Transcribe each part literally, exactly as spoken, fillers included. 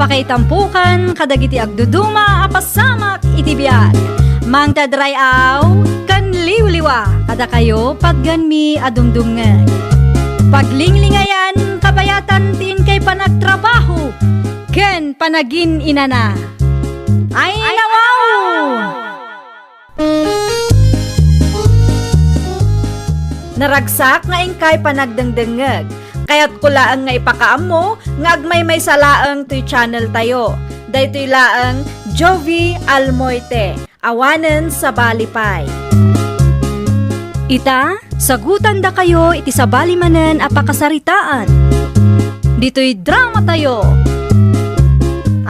Pakaitampokan kadagiti agduduma a pasamak iti biag. Mangted ray-aw ken liwliwa kadakayo patganmi a dumdumngeg. Paglinglingayan kabayatan ti inkay panagtrabaho ken panagin-inana. Ay, nawaw! Naragsak nga inkay panagdengdengngeg. Kayatko laeng nga ipakaammo nga agmaymaysa laeng toy channel tayo. Daytoy laeng Jovi Almoite, awanen sabali pay. Ita, sagutandakayo iti sabali manen a pakasaritaan. Ditoy drama tayo.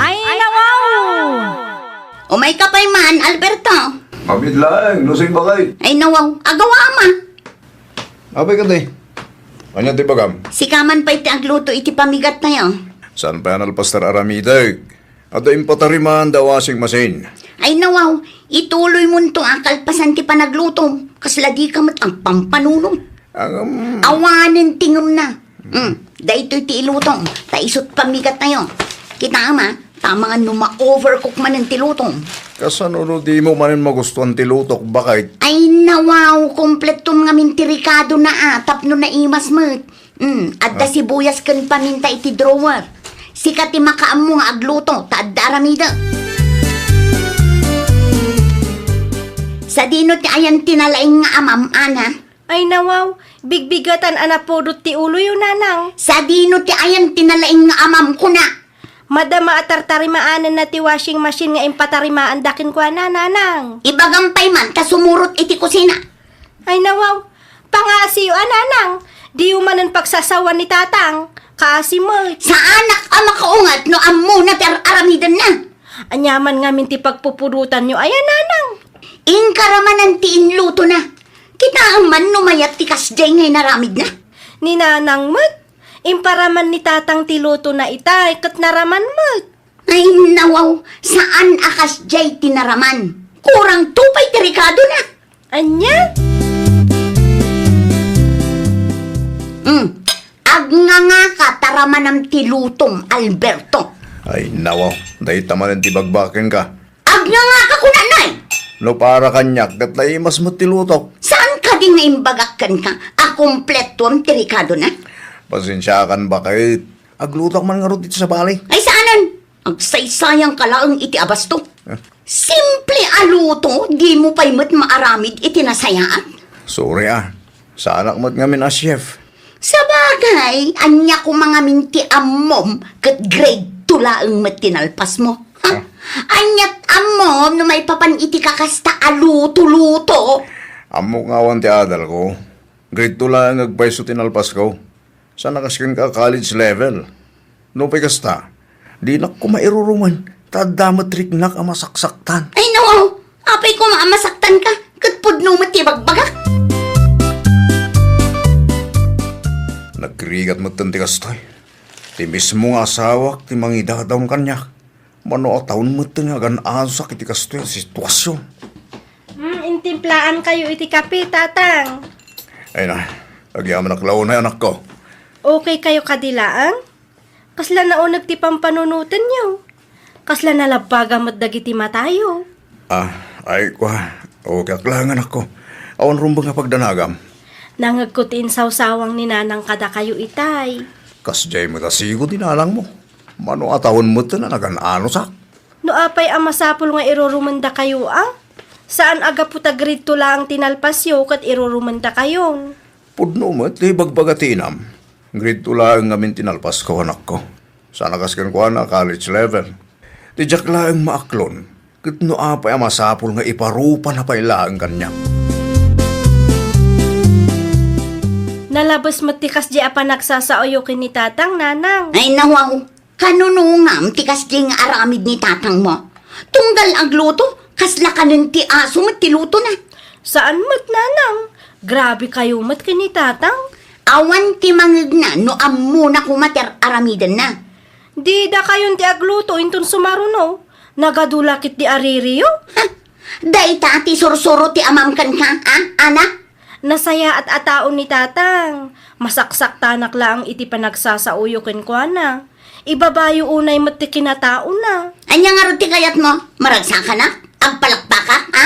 Ay, nawaw! Umayka pay man, Alberto. Mabiit laeng, no sing bakay. Ay, nawaw. Agawa, ama. Apay kadi? Ania ti bagam? Sika man pay ti agluto iti pamigat tayo. Saan pay a nalpas ti aramidek? Adda impatariman da washing machine. Ay, nawaw. Ituloy monto a kalpasan ti panaglutom. Kasla dika met agpampanunot. Agam. Awanen ti ngemna. Mm, daytoy ti ilutom, ta isut' pamigat tayo. Kitaem a, ta amangan no ma-overcook manen ti lutom. Kasano no dimo manen magustuhan ti lutok, baket? Ay, nawaw, kompletom ngamin ti rekadona a, tapno naimas met. Mm, adda sibuyas ken paminta iti drawer. Sika ti makaammo nga agluto, ta adda aramidek. Sadino ti ayan ti nalaing nga amam, Ana? Ay, nawaw, bigbigatan a napudot ti uloyo, nanang. Sadino ti ayan ti nalaing nga amam, kuna? Madama a tartarimaanenna ti washing machine nga impatarimaanda kenkuana, nanang. Ibagam pay man ta sumurot iti kusina. Ay, nawaw, pangaasiyo a, nanang. Diyo manen pagsasawan ni tatang. Kaasi met. Saanak a makaunget no ammona ti ar-aramidenna. Aniaman ngamin ti pagpupudotanyo aya, nanang? Inka ramanan ti inlutona. Kitaem man no mayat ti kasdiay nga inaramidna. Ni nanang met, imparaman ni tatang ti lutona itay ket naraman met. Ay, nawaw, saan a kasdiay ti naraman. Kurang to pay ti rekadona. Ania? Hmm, agngangaka ta ramanam ti lutom, Alberto. Ay, nawaw, dayta manen ti bagbakenka. Agngangaka kunanay! No para kaniak, ket naimas met ti lutok. Saan kadi nga imbagak kenka a kompletuam ti rekadona? Pasensiakan, baket. Aglutok man ngarud iti sabali. Ay, saanen! Agsaysayangka laeng iti abasto. Eh? Simple a luto, dimo pay met maaramid iti nasayaat. Sorry, ah. Saanak met ngamin a chef. Sabagay, ania koma ngamin ti ammom ket grade two laeng met ti nalpasmo? Ha? Ah. Aniat ammom no maipapan iti kakasta a luto-luto? Ammok nga awan ti adalko. Grade two laeng agpayso ti nalpasko. Saan a kas kenka a college level. Nupay kasta, dinak koma irurumen, ta adda met riknak a masaksaktan. Ay, no! Apay koma a masaktanka, ket pudno met ti bagbagak. Nagrigat metten ti kastoy. Ti mismo nga asawak ti mangidadaon kaniak. Mano a taon metten nga agan-anosak iti kastoy a situasion. Hmm, intimplaankayo iti kape, Tatang. Ay na, agyamanak launay, anakko. Okay kayo kadi laeng? Kasla nauneg ti pampanunotenyo? Kasla nalabbaga met dagiti matayo? Ah, ay, kua, okay ak laeng, anakko. Awan rumbeng a pagdanagam. Nangegko ti insawsawang ni nanang kadakayo itay. Kasdiay met a sigud ni nanangmo. Mano a taon metten a nagan-anosak? No apay a masapul nga irurumendakayo a? Saan a gapu ta grade two laeng ti nalpasyo ket irurumendakayon. Pudno met ti ibagbaga ti inam. Grade two laeng ngamin ti nalpasko, anakko. Saan a kas kenkuana, college level. Ti diak laeng maaklon, ket no apay a masapul nga iparupana pay laeng kaniak. Nalabes met ti kasdi a panagsasaoyo ken ni Tatang, Nanang. Ay, nawaw. Kanunungam ti kasdi nga aramid ni tatangmo. Tunggal agluto, kasla kanen ti aso met ti lutona. Saan met, nanang. Grabe kayo met ken ni tatang. Awan ti mangegna no ammona koma ti ar-aramidenna. Di dakayon ti agluto inton sumaruno. Nagadu la ketdi a ririyo. Ha? Dayta ti sursuro ti amam kenka, a, anak? Nasayaat a tao ni tatang. Masaksaktanak laeng iti panagsasaoyo kenkuana. Ibabayo unay met ti kinataona. Ania ngarud ti kayatmo? Maragsakanak? Agpalakpakak, a?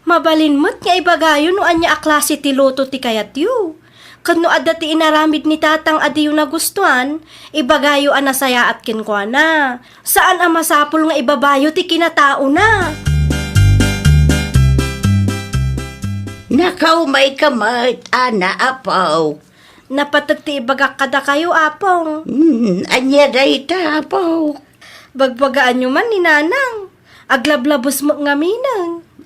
Mabalin met nga ibagayo no ania a klase ti luto ti kayatyo. Ken no adda ti inaramid ni Tatang a diyo nagustuan, ibagayo a nasayaat kenkuana. Saan a masapul nga ibabayo ti kinataona. Nakaumayka met, Ana, Apo. Napateg ti ibagak kadakayo, Apong. Hmm, ania dayta, Apo? Bagbagaanyo man ni Nanang. Aglablabes met ngamin.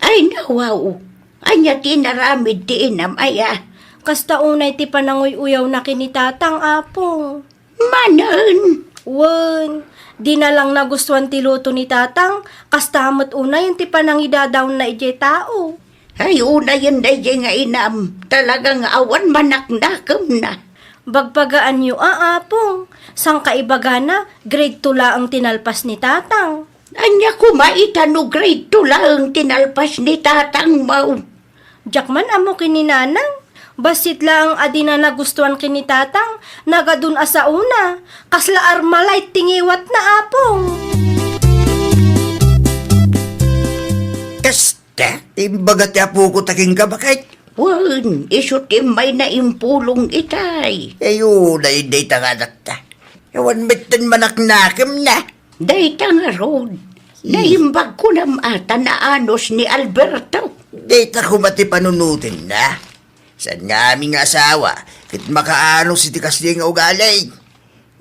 Ay, nawaw. Ania ti inaramid ti inam, aya? Kasta unay ti pananguy-uyawna ken ni Tatang, Apong. Manen? Wen, di na lang nagustuan ti luto ni Tatang, kasta met unayen ti panangidadaonna idiay tao. Ay, unayen daydiay nga inam, talaga nga awan manaknakemna. Bagbagaanyo a, Apong, saan ka ibagana, grade two laeng ti nalpas ni Tatang. Ania koma ita no grade two laeng ti nalpas ni Tatang, maw? Diak man ammo ken ni Nanang. Bassit laeng a dina nagustuan ken ni Tatang, nagadun a saona. Kasla Armalite ti ngiwatna, Apong. Kasta, imbaga ti apoko ta kenka, baket? Wen, isu ti immayna impulong itay. Ayo, daydiay ta nga adakta. Awan metten manaknakemna. Dayta ngarud, hmm, naimbag kunam a ta naanus ni Alberto. Dayta koma ti panunotenna. Saan nga amin nga asawa ket makaanus iti kasdiay nga ugali?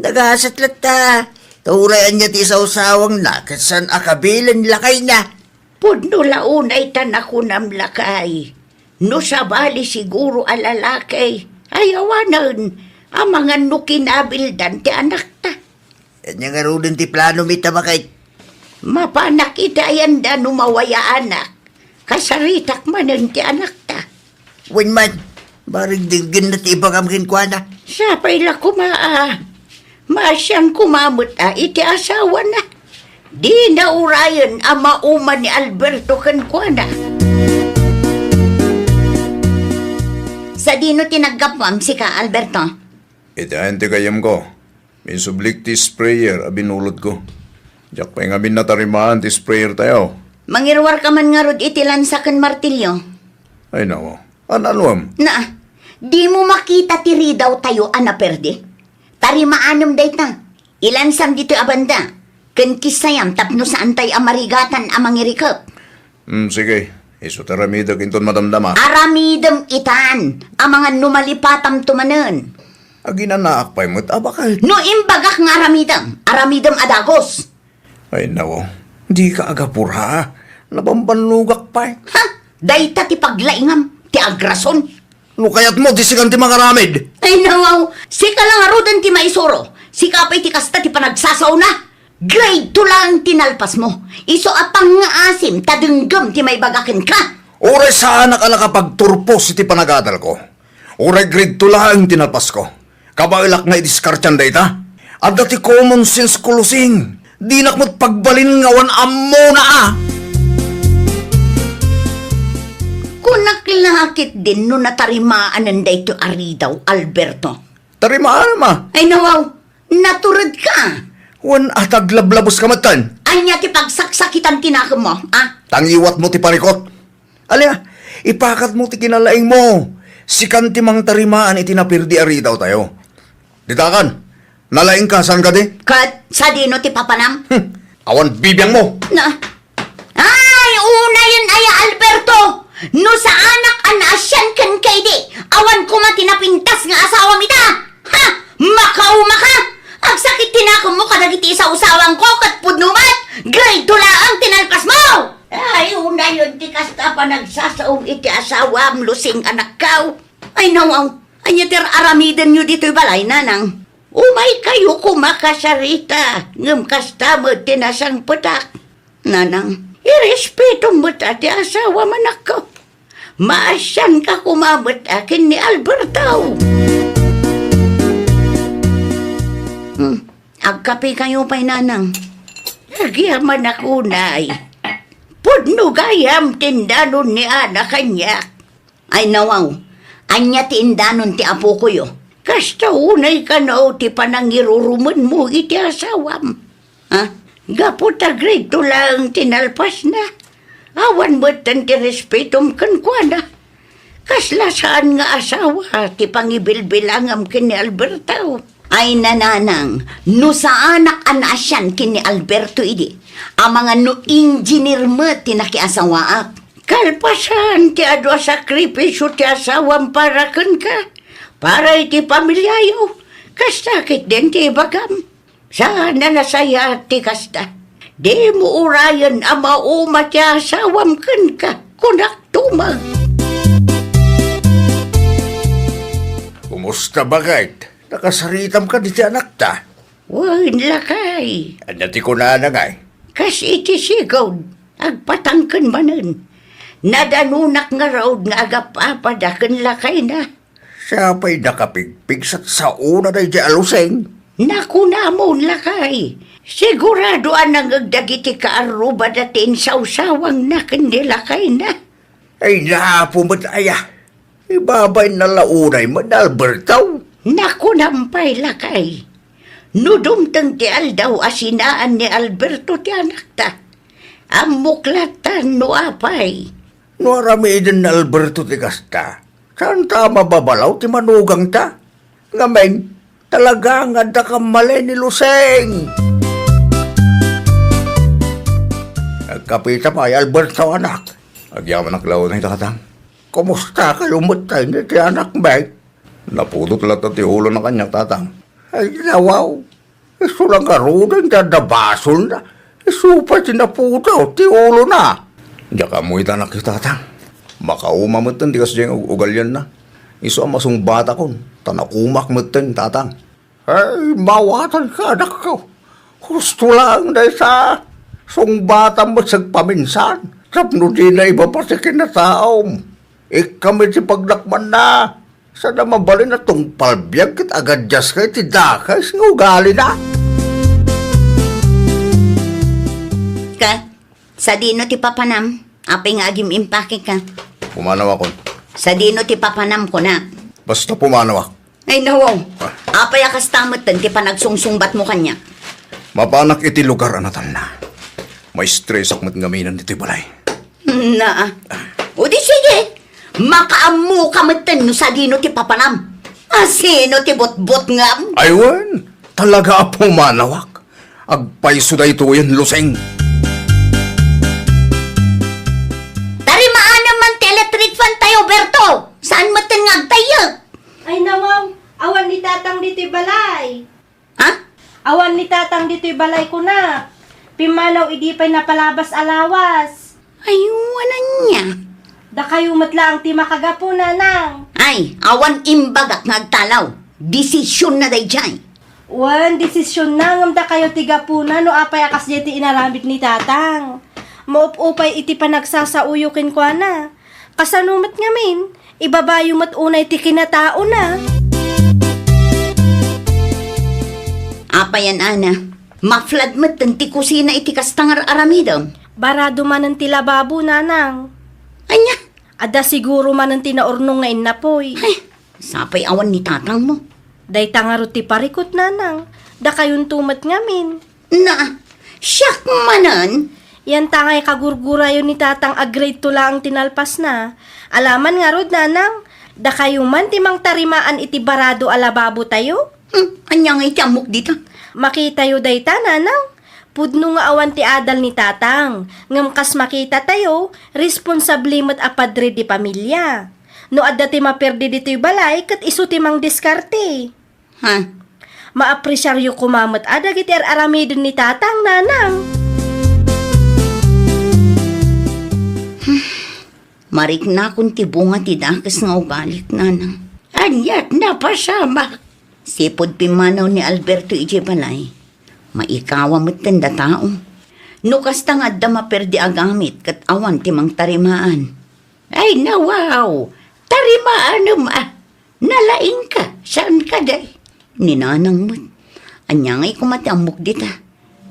Nagasat latta, ta uray ania ti isawsawangna ket saan a kabilen lakayna. Pudno la unay ta nakunam lakay, no sabali siguro a lalaki, ay awanen, amangan no kinabildan ti anakta. Ania ngaruden ti plano mi, ta baket? Mapanak iti ayanda no mawayaanak. Kasaritak manen ti anakta. Wen man, barigdinggenna ti ibagam kenkuana. Sapay la koma a. Maasian koma met a iti asawana. Dina urayen a mauma ni Alberto kenkuana. Sadino ti naggapuam, sika, Alberto? Iti ayan ti gayyemko, minsublik ti sprayer a binulotko. Diak pay ngamin natarimaan ti sprayer tayo. Mangiruarka man ngarud iti lansa ken martilyo. Ay, nako. An-anuem? Na, dimo makita ti ridaw tayo a naperdi? Tarimaanem dayta. Ilansam ditoy a banda. Ken kissayam tapno saantay a marigatan a mangirikep. Hmm, sige. Isu ti aramidek inton madamdama. Aramidem itan, amangan no malipatamto manen. Aginanaak pay met a baket. No imbagak nga aramidem, aramidem a dagus. Ay, nako. Dika agapura. Nabambannogak pay. Ha? Dayta ti paglaingam, ti agrason. No kayatmo, di sikan ti mangaramid. Ay, nawaw. Sika la ngaruden ti maisuro. Sika pay ti kasta ti panagsasaona. Grade two laeng ti nalpasmo. Isu a pangngaasim ta denggem ti maibaga kenka. Uray saanak a nakapagturpos iti panagadalko. Uray grade two laeng ti nalpasko. Kabaelak nga idiskartian dayta. Adda ti common sense ko, Lusing. Dinak met pagbalin nga awan ammona a. Kunak la ketdin no natarimaanen daytoy a ridaw, Alberto. Tarimaanam a. Ay, nawaw, naturedka. Wen, a, ta aglablabes ka metten. Ania ti pagsaksakitan ti nakemmo, a? Tangiwatmo ti parikut. Alia, ipakatmo ti kinalaingmo. Sikan ti mangtarimaan iti naperdi a ridaw tayo. Ditakan, nalaingka, saan kadi? Ket sadino ti papanam? Hmm, awan bibiangmo. Na, ay, unayen aya, Alberto! No saanak a naasian kenka idi, awan koma ti napintas nga asawam ita! Ha? Makaumaka! Agsakit ti nakemmo kadagiti isawsawangko ket pudno met, grade two laeng ti nalpasmo! Ay, unayen ti kasta a panagsasaom iti asawam, Lusing, anakko. Ay, nawaw, ania ti ar-aramidenyo ditoy balay, nanang? Umaykayo koma kasarita, ngem kasta met ti nasangpetak. Nanang, irespetom met a ti asawam, anakko. Maasianka koma met a ken ni Alberto. Hmm, agkapekayo pay, nanang. Agyamanak unay. Pudno gayam ti indanon ni Ana kaniak. Ay, nawaw, ania ti indanon ti apokoyo? Kasta unay kano ti panangirurumenmo iti asawam. Ha? Gapu ta grade two laeng ti nalpasna, awan metten ti respetom kenkuana. Kasla saan nga asawa ti pangibilbilangam ken ni Alberto. Ay, nanang, no saanak a naasian ken ni Alberto idi, amangan no engineer met ti nakiasawaak. Kalpasan ti adu a sakripisio ti asawam para kenka, para iti pamiliayo, kasta ketdin ti ibagam. Saan a nasayaat ti kasta. Dimo urayen a mauma ti asawam kenka, kunak tumak. Kumusta, baket? Nakasaritam kadi ti anakta? Wen, lakay. Ania ti kunana ngay? Kas iti sigud, agpatangken manen. Nadanunak ngarud nga agap-apada ken lakayna. Siapay nakapigpigsat saona daydiay a Luseng? Nakunamon, lakay. Sigurado a nangngeg dagiti kaarrubada ti insawsawangna ken ni lakayna. Ay, napo met aya. Ibabain na la unay met ni Alberto. Nakunam pay, lakay. No dumteng ti aldaw a sinaan ni Alberto ti anakta, ammok latta no apay. No aramiden ni Alberto ti kasta, saanta a mababalaw ti manugangta. Ngamin, talaga nga adda kammalay ni Luseng. Agkapita pay, Alberto, anak. Agyamanak la unay, tatang. Kumusta kayo met iti anakmi? Napudot latta ti ulona kaniak, tatang. Ay, nawaw. Isu la ngaruden ti adda basolna. Isu pay ti napudot ti ulona. Diak ammo ita, anak, tatang. Makauma metten ti kasdiay nga ug-, ugalianna. Isu a masungbatakon, ta naumak metten, tatang. Ay, mawatanka, anakko. Husto laeng dayta. Sungbatam met sagpaminsan. Tapno dina ibabati ti kinataom. Ikkam iti pagdakmanna. Saan a mabalin a tungpal biag ket agadiaska iti dakes nga ugalina. Ka, sadino ti papanam? Apay nga agim-impakeka? Pumanawakon. Sadino ti papanam, kunak? Basta pumanawak. Ay, nawaw. Ah. Apay a kasta metten ti panagsungsungbatmo kaniak? Mapanak iti lugar a natalna. Maistresak met ngaminen ditoy balay. Naa. O di sige, makaammoka metten no sadino ti papanam. Asino ti butbutngam? Ay wen, talaga a pumanawak. Agpayso daytoyen, Luseng. Tarimaanem man ti electric fan tayo, Berto. Saan metten nga agtayyek? Ay, nawaw, awan ni Tatang ditoy balay. Ha? Awan ni Tatang ditoy balay, kunak. Pimmanaw idi pay napalabas a lawas. Ay, wen ania? Dakayo met laeng ti makagapu, nanang. Ay, awan imbagak nga agtalaw. Desisionna daydiay. Wen, desisionna, ngem dakayo ti gapuna no apay a kasdiay ti inaramid ni Tatang. Maup-upay iti panagsasaoyo kenkuana. Kasano met ngamin? Ibabayo met unay ti kinataona. Apay a, Ana, maflad metten ti kusina iti kasta nga ar-aramidem? Barado manen ti lababo, nanang. Ania? Adda siguro manen ti naurnong nga innapoy. Ay, sapay awan ni Tatangmo. Dayta ngarud ti parikut, nanang. Dakayonto met ngamin. Na, siak manen? Yantangay kagurgurayo ni Tatang a grade two laeng ti nalpasna. Alaman ngarud, nanang, dakayo man ti mangtarimaan iti barado a lababotayo? Hmm, ania ngay ti ammok dita? Makitayo dayta, nanang. Pudno nga awan ti adal ni Tatang, ngem kas makitatayo, responsable met a padre di pamilia. No adda ti maperdi ditoy balay, ket isu ti mangdiskarte. Ha? Maapresiaryo koma met a dagiti ar-aramiden ni Tatang, nanang. Mariknakon ti bunga ti dakes nga ugalik, nanang. Aniat napasamak? Sipud pimmanaw ni Alberto idiay balay, maikawa metten da tao. No kasta nga adda maperdi a gamit ket awan ti mangtarimaan. Ay, nawaw! Tarimaanem a! Nalaingka, saan kadi? Ni Nanang met. Ania ngay koma ti ammok dita?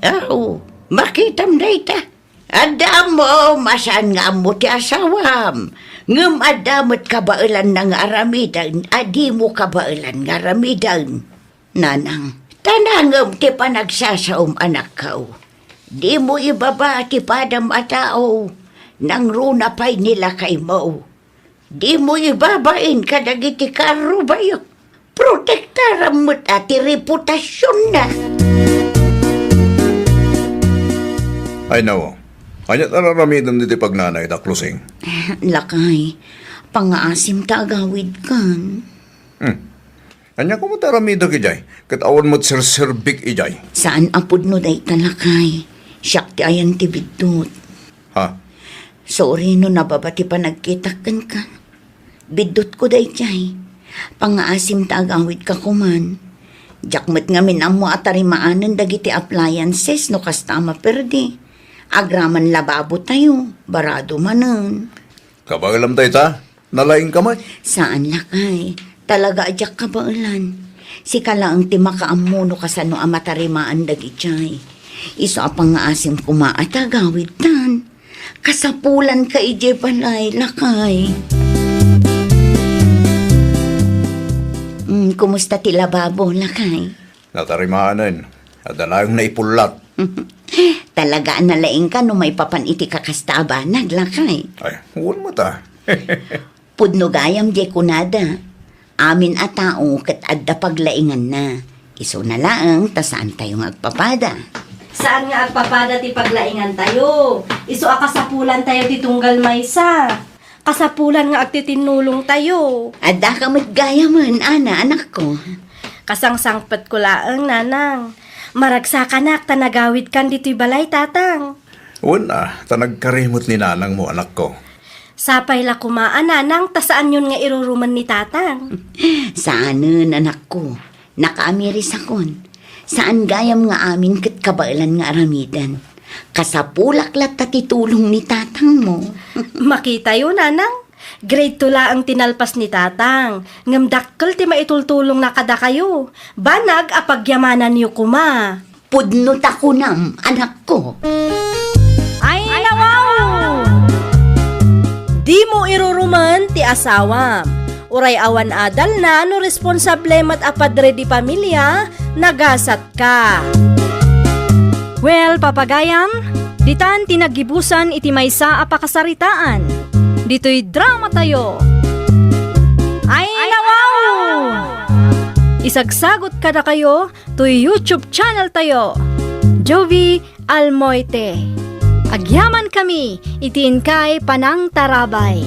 Aw, makitam dayta. Adda ammo, masaan nga ammo ti asawam. Ngem adda met kabaelanna nga aramiden a dimo kabaelan nga aramiden, nanang. Ta nangem ti panagsasaom, anakko. Dimo ibaba ti padam a tao, nangruna pay ni lakaymo. Dimo ibabain kadagiti karrubayo. Protektaram met a ti reputasionna. Ay, nawa. Ania ti ar-aramidem ditoy pagnanay, Daklusing? Lakay, pangngaasim ta agawidkan. Hmm. Ania koma ti aramidek idiay? Ket awan met serserbik idiay. Saan a pudno dayta, lakay. Siak ti ayan ti biddut. Ha? Sorry no nababa ti panagkitak kenka. Biddutko daydiay. Pangngaasim ta agawidka koman. Diak met ngamin ammo a tarimaanen dagiti appliances no kasta a maperdi. Agraman lababotayo, barado manen. Kabaelam dayta? Nalaingka met? Saan, lakay. Talaga a diak kabaelan. Sika laeng ti makaammo no kasano a matarimaan dagitiay. Isu a pangngaasim koma a tagawidtan. Kasapulanka idiay balay, lakay. Mm, kumusta ti lababo, lakay? Natarimaanen. Adda laeng naipullat. Talaga a nalaingka no maipapan iti kakasta a banag, lakay. Ay, wen met a. Pudno gayam diay kunada. Amin a tao ket adda paglainganna. Isuna laeng ta saantayo nga agpapada. Saan nga agpapada ti paglaingantayo. Isu a kasapulantayo ti tunggal maysa. Kasapulan nga agtitinnulongtayo. Addaka met gayamen, Ana, anakko. Kasangsangpetko laeng, Nanang. Maragsakanak ta nagawidkan ditoy balay, Tatang. Wen a, ta nagkari met ni nanangmo, anakko. Sapay la koma a, Nanang, ta saanyon nga irurumen ni Tatang. Saanen, anakko. Nakaamirisakon. Saan gayam nga amin ket kabaelan nga aramiden. Kasapulak latta ti tulong ni tatangmo. Makitayo, Nanang. Grade two laeng ti nalpas ni Tatang. Ngem dakkel ti maitultulongna kadakayo. Banag a pagyamananyo koma. Pudno ta kunam, anakko. Ay, nawaw! Dimo irurumen ti asawam. Uray awan adalna no responsable met a padre di pamilia, nagasatka. Well, papagayam, ditan ti naggibusan iti maysa a pakasaritaan. Ditoy dramatayo. Ay, nawaw! Isagsagot kadakayo toy YouTube channel tayo, Jovie Almoite. Agyamankami iti inkay panangtarabay.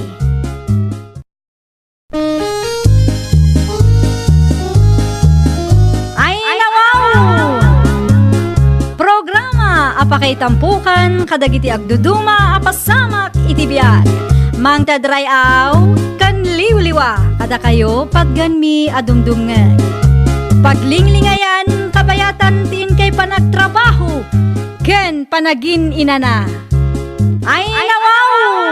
Ay, nawaw! Programa a pakaitampukan kadagiti agduduma a pasamak iti biag. Mangted ray-aw ken liwliwa kadakayo patgenmi a dumdumngeg. Paglinglingayan, kabayatan ti inkay panagtrabaho ken panagin-inana. Ay, nawaw!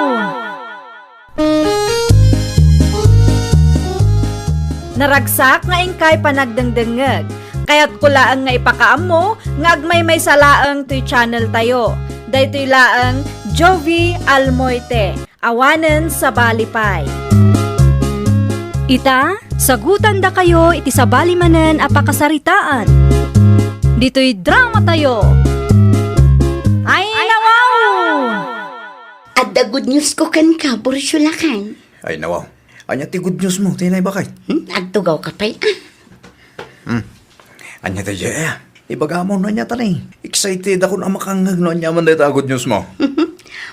Naragsak nga inkay panagdengdengngeg. Kayatko laeng nga ipakaammo nga agmaymaysa laeng toy channel tayo. Daytoy laeng Jovie Almoite, awanen sabali pay. Ita, sagutandakayo iti sabali manen a pakasaritaan. Ditoy dramatayo. Ay, nawaw! Adda good news ko kenka, Borcio, lakay. Ay, nawaw. Ania ti good news mo, tinay bakay? Hmm? Agtugawka pay, ah. Hmm. Ania ti, Jay, ah? Ibagam no ania ta ni. Excited ako a makangngeg no ania man dayta a good news mo.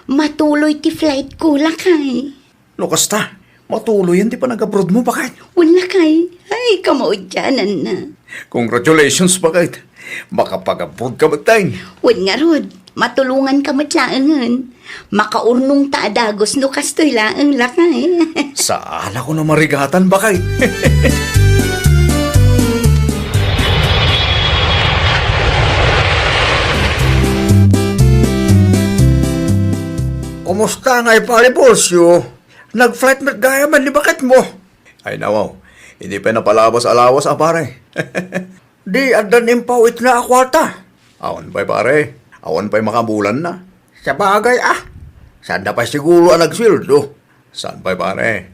Matuloy ti flight ko, lakay. No kasta, matuloyen ti panag-abroad mo, bakay? Wen, lakay. Ay, kamaudiananna. Congratulations, bakay. Makapag-abroad ka met, tay. Wen ngarud, matulonganka met laengen. Makaurnongta a dagus no kastoy laeng, lakay. Saanakon a marigatan, bakay. Kumusta ngay, Pare Borcio? Nag-flight met gayamen ni baketmo. Ay, nawaw. Idi pay napalabas a lawas a, pare. Di addan impawitna a kuarta? Awan pay, pare. Awan pay makabulanna. Sabagay, ah. Saanda pay siguro a nagsueldo. Saan pay, pare?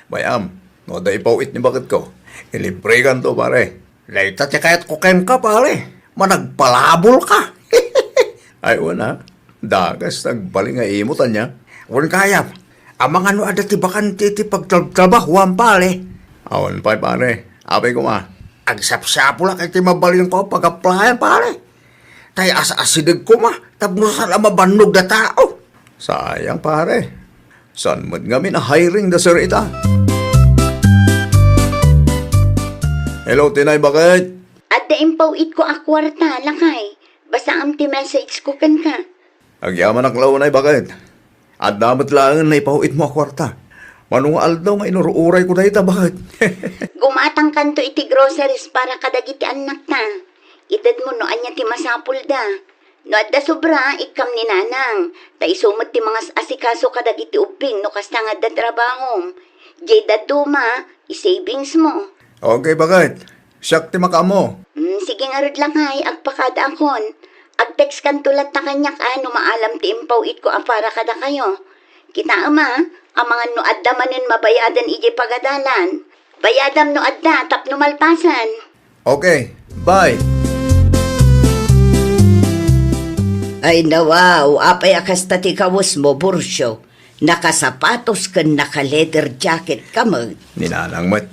Bay-am, no adda ipaw-it ni baketko, ilibrekanto, pare. Dayta ti kayatko kenka, pare. Managpalabol ka. Ay, wen a. Dagas, nagbali nga imot, ania? Wen gayam, amangan no adda ti bakante ti pagtrabtrabahuam, pare. Awan pay, pare. Apay koma, agsapsapulak iti mabalinko a pag-applyan, pare. Tay as-asideg koma tapno saan a mabannog da tao. Sayang, pare. Saan met ngamin a hiring da sir ita? Hello, Tinay, baket? Adda impaw-itko a kuarta, lakay. Basaam ti message ko kenka. Agyamanak la unay, baket. Adda met laeng naipaw-itmo a kuarta. Mano nga aldaw nga inur-urayko dayta, baket? Gumatangkanto iti groceries para kadagiti annakta. Itedmo no ania ti masapulda. No adda sobra, ikkam ni Nanang. Ta isu met ti mangas-asikaso kadagiti ubbing no kasta nga adda trabahom. Diay dadduma, i-savings mo. Okay, baket. Siak ti makaammo. Mm, sige ngarud, lakay, agpakadaakon. Agtextkanto latta kaniak a no maalam ti impaw-itko a para kadakayo. Kitaem a, amangan no adda manen mabayadan idiay pagadalan. Bayadam no adda tapno malpasan. Okay, bye. Ay, nawaw, apay a kasta ti kawesmo, Burcio? Nakasapatos ken naka-leather jacket ka met. Ni Nanang met.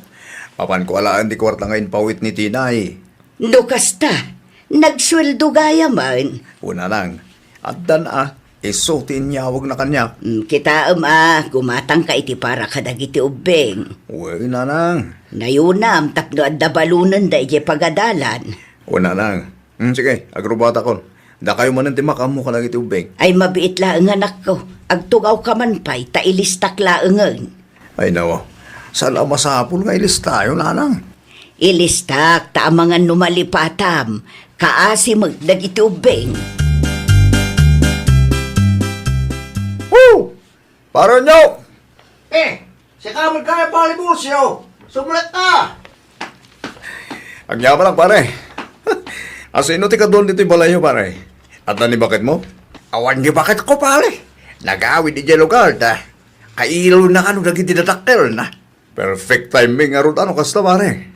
Mapanko alaen ti kuarta nga impaw-it ni Tinay. No kasta, nagsueldo gayamen. O, Nanang, addan a, isu ti inyawagna kaniak. Mm, kitaem a, gumatangka iti para kadagiti ubbing. Wen, Nanang. Nayunam tapno adda balonenda idiay pagadalan. O, Nanang. Hmm, sige, agrubatakon. Dakayo manen ti makaammo kadagiti ubbing. Ay, mabiit laeng, anakko. Agtugawka man pay, ta ilistak laengen. Ay, nawa. Saan a masapul nga ilistayo, Nanang? Ilistak, ta amangan no malipatam. Kaasi met dagiti ubbing. Woo! Pare Onyok! Eh, sika met kaya, pare Burcio? Sumrek ka! Agyamanak, pare. Asino ti kaduan ditoy balayyo, pare? Adda ni baketmo? Awan ni baketko, pare. Nagawid idiay lugar, ta kailona kano dagiti dadakkelna. Perfect timing ngarud a no kasta, pare.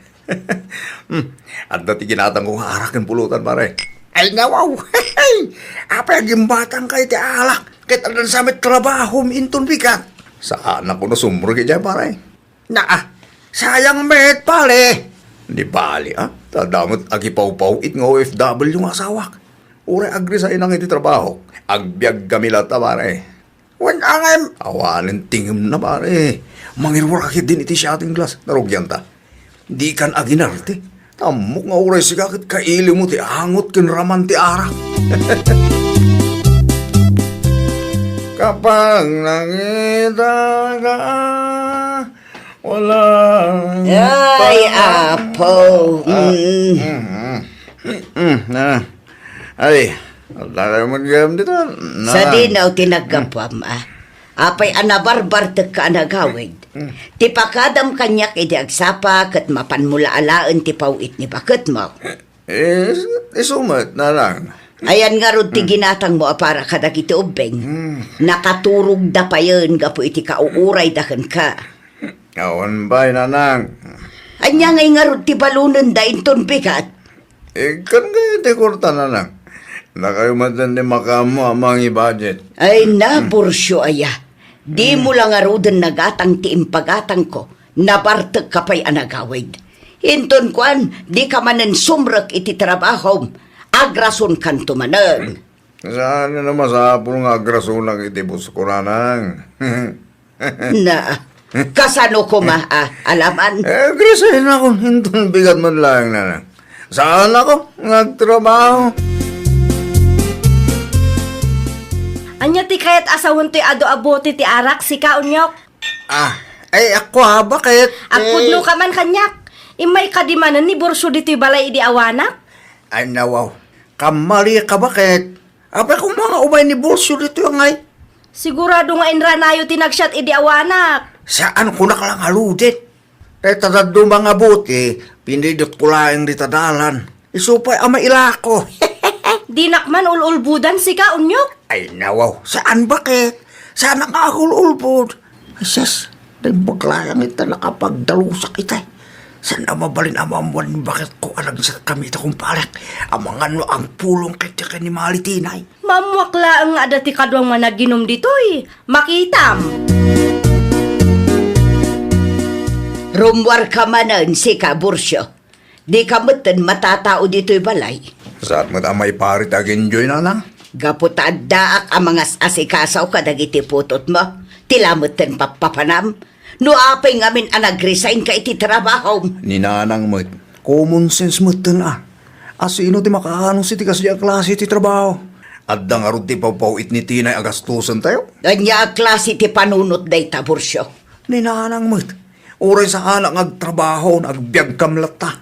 Hmm, adda ti ginatangko nga arak ken pulutan, pare. Ay, nawaw! Apay a gimbatangka iti alak ket addan sa met trabahom inton bigat? Saanak no sumrek idiay, pare. Naa, sayang met, pare. Di bali, a? Ta adda met agipawpaw-it nga O F W nga asawak. Uray agresignak iti trabahok, agbiag kami latta, pare. Wen, angem. Awanen tingem na, pare. Mangiruar ka ketdin iti shooting glass. Narugianta. Dikan aginarte. Ammok nga uray sika ket kailimo ti angot ken raman ti arak. Kapag nakita ka, wala. Ay, pala. Apo. Ah, mm. Mm, mm, mm, ah. Ay, talaga man gayam dita. Sadino ti naggapuam, a? Apay a nabarbartek ka a nagawid? Mm. Ti pakadam kaniak idi agsapa ket mapanmo la alaen ti paw-it ni baketmo. Eh, isu met, Nanang. Ayan ngarud ti ginatangmo a para kadagiti ubbing. Mm. Nakaturogda payen gapu iti kauurayda kenka. Awan pay, Nanang. Ania ngay ngarud ti balonenda inton bigat? Ikkan kaya ti kuarta, Nanang. Dakayo met ti makaammo a mangi-budget. Ay, nabursyo aya. Dimo la ngaruden nagatang ti impagatangko. Nabartekka pay a nagawid. Inton kuan, dika manen sumrek iti trabahom. Agrasonkanto manen. Saan a masapul nga agrasonak iti bosko, Nanang? Na, kasano koma a alaman? Eh, agrasonakon, inton bigat man laeng, Nanang. Saanakon nga agtrabaho. Ania ti kayat a sawen toy adu a bote ti arak, sika, Onyok? Ah, ay, ako, ha, bakit? Agpudno ka man kaniak. Immay kadi manen ni Burso ditoy balay idi awanak? Ay, nawaw. Kamali ka, bakit? Apay koma nga umay ni Burso ditoy ngay? Sigurado nga inranayo ti nagsiat idi awanak. Saan ko naklangaludit? Dayta dadduma nga bote, pinidot ko laeng dita dalan. Isu pay a mailako. Dinak man ul-ulbodan sika, Onyok. Ay, nawaw. Saan, bakit? Saan nga agul-ulbod? Sus, naimbag laeng ita nakapagdalusak itay. Saan a mabalin a maammuan ni baketko a nagsatkami ita, kumpare? Amangan no agpulong ketdi ken ni Malitinay. Maammuak laeng nga adda ti kaduam nga naginum ditoy. Makitam. Rummuarka manen, sika, Burcio. Dika metten matatao ditoy balay. Saat met a maiparit aginjoy, nanang? Gapu ta addaak a mangas-asikaso kadagiti putotmo, ti la metten pappapanam. No apay ngamin a nag-resign ka iti trabahom? Ni nanang met, common sense metten a. A sino ti makaanus iti kasdi a klase ti trabaho? Adda ngarud ti pawpaw-it ni Tinay a gastusen tayo? Ania a klase ti panunot dayta, Burcio? Ni nanang met, uray saanak nga agtrabaho, agbiagkam latta.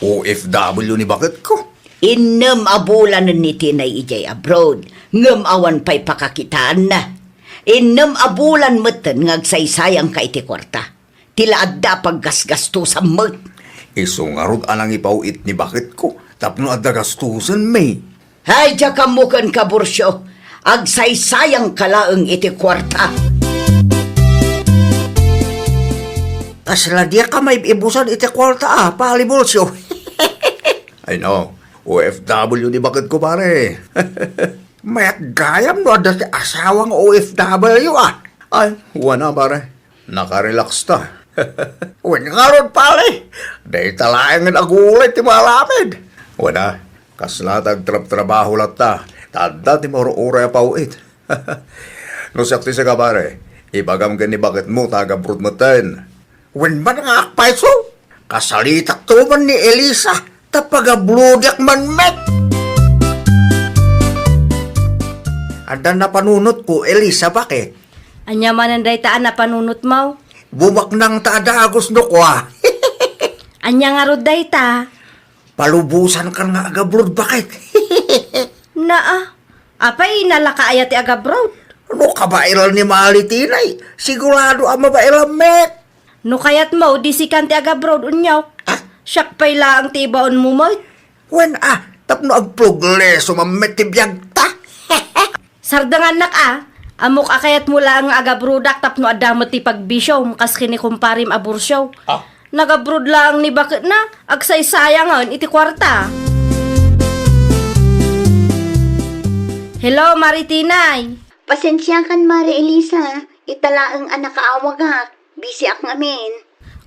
O F W ni baketko. Innem a bulanen ni Tinay idiay abroad, ngem awan pay pakakitaanna. Innem a bulan metten nga agsaysayangka iti kuarta. Ti la adda a paggasgastusam met. Isu ngarud a nangipaw-it ni baketko tapno adda gastusen, may. Ay, diak ammo kenka, Burcio. Agsaysayangka laeng iti kuarta. Kasla diak a maib-ibusan iti kuarta a, Pali Burcio. Ay, no. O F W ni baketko, pare. Mayat gayam no adda ti asawa nga O F W a. Ay, wana, pare. Nakarelax ta. Wen ngarud, pare. Dayta laengen a gulay ti maaramid. Wana, kasla ta agtrabtrabaho latta. Ta adda ti maur-uray a paw-it. No siak ti sika, pare, ibagam ken ni baketmo ta agabroad metten. Wen man nga agpayso, kasalitakto man ni Elisa, ta pagabrodiak man met. Adda napanunotko, Elisa, baket? Ania manen dayta a napanunotmo? Bumaknang ta a dagus no kua. Ania ngarud dayta? Palubosankan nga agabroad, baket? Naa, apay, nalaka aya ti agabroad? No kabaelan ni Malitinay, sigurado a mabaelan met. No kayatmo, di sikan ti agabroad, unyok. Ah? Siak pay laeng ti ibaonmo met. Wen a, tapno agprogreso man met ti biagta. Sardengannak a, ammok a kayatmo laeng nga agabrodak tapno adda met ti pagbisiom kas ken ni kumparem a Burcio. Ah? Nagabroad laeng ni baketna, agsaysayangen iti kuarta. Hello, Mare Tinay. Pasensiakan, Mare Elisa. Ita laeng a nakaawagak. Busyak ngamin.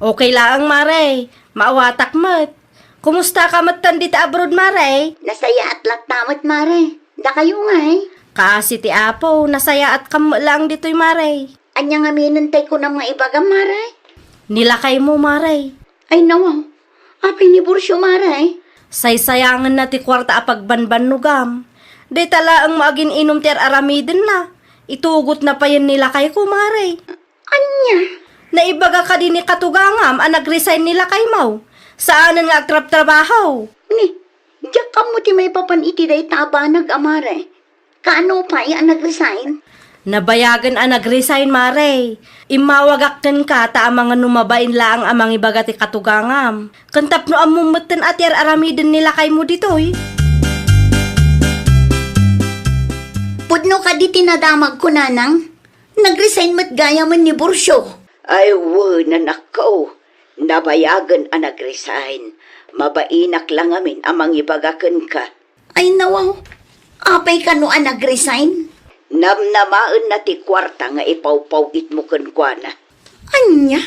Okay laeng, Mare. Maawatak met. Kumustaka metten dita abroad, Mare? Nasayaat latta met, Mare. Dakayo ngay? Kaasi ti Apo, nasayaatkam met laeng ditoy, Mare. Ania ngaminen tay kunam nga ibagam, Mare? Ni lakaymo, Mare. Ay, nawaw. Apay ni Burcio, Mare? Saysayangenna ti kuarta a pagbanbannogam. Dayta laeng mo agin-inum ti ar-aramidenna. Itugotna payen ni lakayko, Mare. Ania? Naibaga kadi ni katugangam a nag-resign ni lakaymo? Saanen nga agtrabtrabaho. Ni, diak ammo ti maipapan iti dayta a banag a, Mare. Kaano pay a nag-resign? Nabayagen a nag-resign, Mare. Immawagak kenka ta amangan no mabain laeng a mangibaga ti katugangam. Ken tapno ammom metten a ti ar-aramiden ni lakaymo ditoy. Pudno kadi ti nadamagko, Nanang? Nag-resign met gayamen ni Burcio. Ay, wen, anakko. Nabayagen a nag-resign. Mabainak la ngamin a mangibaga kenka. Ay, nawaw. Apay kano a nag-resign? Namnamaenna ti kuarta nga ipawpaw-itmo kenkuana. Ania?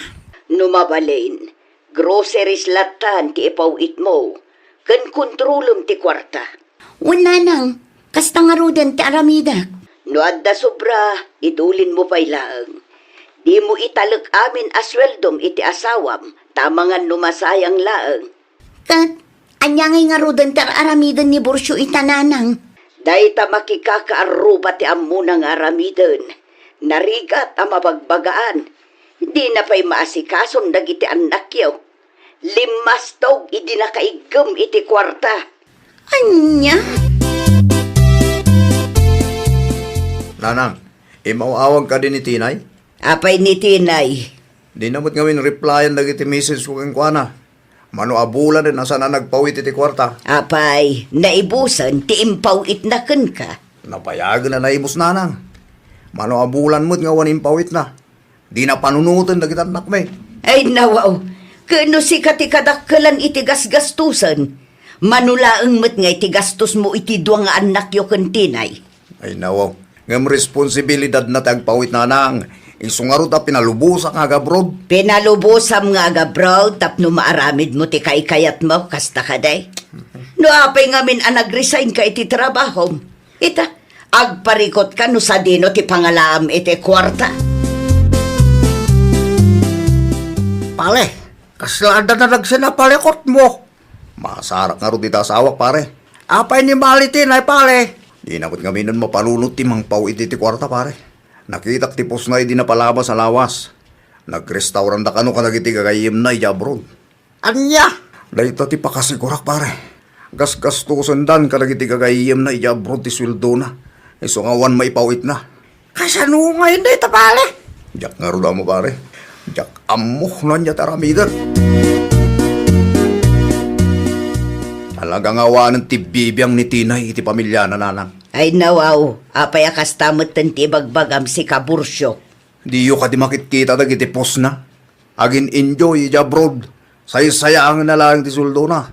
No mabalin, groceries lattan ti ipaw-itmo, ken kontrolem ti kuarta. Wen, Nanang, kasta ngaruden ti aramidek. No adda sobra, idulinmo pay laeng. Dimo italek amin a sueldom iti asawam, ta amangan no masayang laeng. Ket, ania ngay ngaruden ti ar-aramiden ni Burcio ita, Nanang? Dayta makikakaarruba ti ammona nga aramiden. Narigat a mabagbagaan. Dina pay maasikason dagiti annakyo. Limmastog idi nakaiggem iti kuarta. Ania? Nanang, imaw-awag kadi ni Tinay? Apay ni Tinay? Dina met ngamin replyan dagiti message ko kenkuana. Mano a bulanen a saan a nagpaw-it iti kuarta. Apay, naibusen ti impaw-itna kenka? Napayagen a naibus, Nanang. Mano a bulan met nga awan impaw-itna. Dina panunoten dagiti annakmi. Ay, nawaw. Ken no sika ti kadakkelan iti gasgastosen, mano laeng met nga iti gastosmo iti dua nga annakyo ken Tinay. Ay, nawaw. Ngem responsibilidadna ti agpawit, nanang. Isu ngarud a pinalubosak nga agabroad. Pinalubosam nga agabroad tapno maaramidmo ti kaikayatmo, kasta kadi? No apay ngamin a nag-resign ka iti trabahom? Ita, agparikutka no sadino ti pangalaam iti kuarta. Pare, kasla adda na nagsinapalekotmo? Masarak ngarud iti asawak, pare. Apay ni Malitinay, pare? Dina met ngaminen mapanunot ti mangpawit iti kuarta, pare. Nakitak ti postna idi napalabas a lawas. Nagrestauranta kano kadagiti gagayyemna idiay abroad. Ania? Dayta ti pakasigurak, pare. Gasgastosendan kadagiti gagayyemna idiay abroad ti sueldona. Isu nga awan maipawitna. Kasano ngay dayta, pare? Diak ngarud ammo, pare. Diak ammo no ania ti aramiden. Talaga nga awanen ti bibiang ni Tinay iti pamiliana, nanang. Ay, nawaw, apay a kasta metten ti ibagbagam, sika Burcio? Diyo kadi makitkita dagiti postna? Agin-enjoy idiay abroad. Saysayaangenna laeng ti sueldona.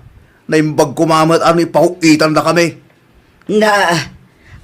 Naimbag koma met a no ipaw-itandakami. Na,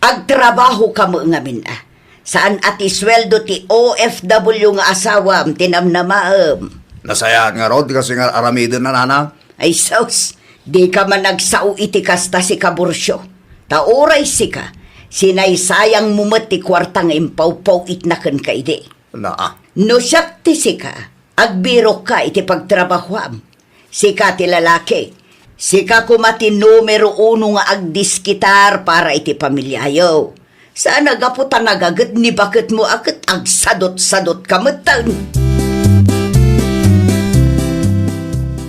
agtrabaho ka met ngamin a. Saan a ti sueldo ti O F W nga asawam ti namnamaem. Nasayaat ngarud ti kas-, nga aramiden, nanang. Ay sus, dika man agsao iti kasta, sika Burcio. Ta uray sika, sinaysayangmo met ti kuarta nga impawpaw-itna kenka idi. Naa. No siak ti sika, agbirokka iti pagtrabahoam. Sika ti lalaki. Sika koma ti numero uno nga agdiskitar para iti pamiliayo. Saan a gapu ta nagaget ni baketmo a ket agsadot-sadotka metten.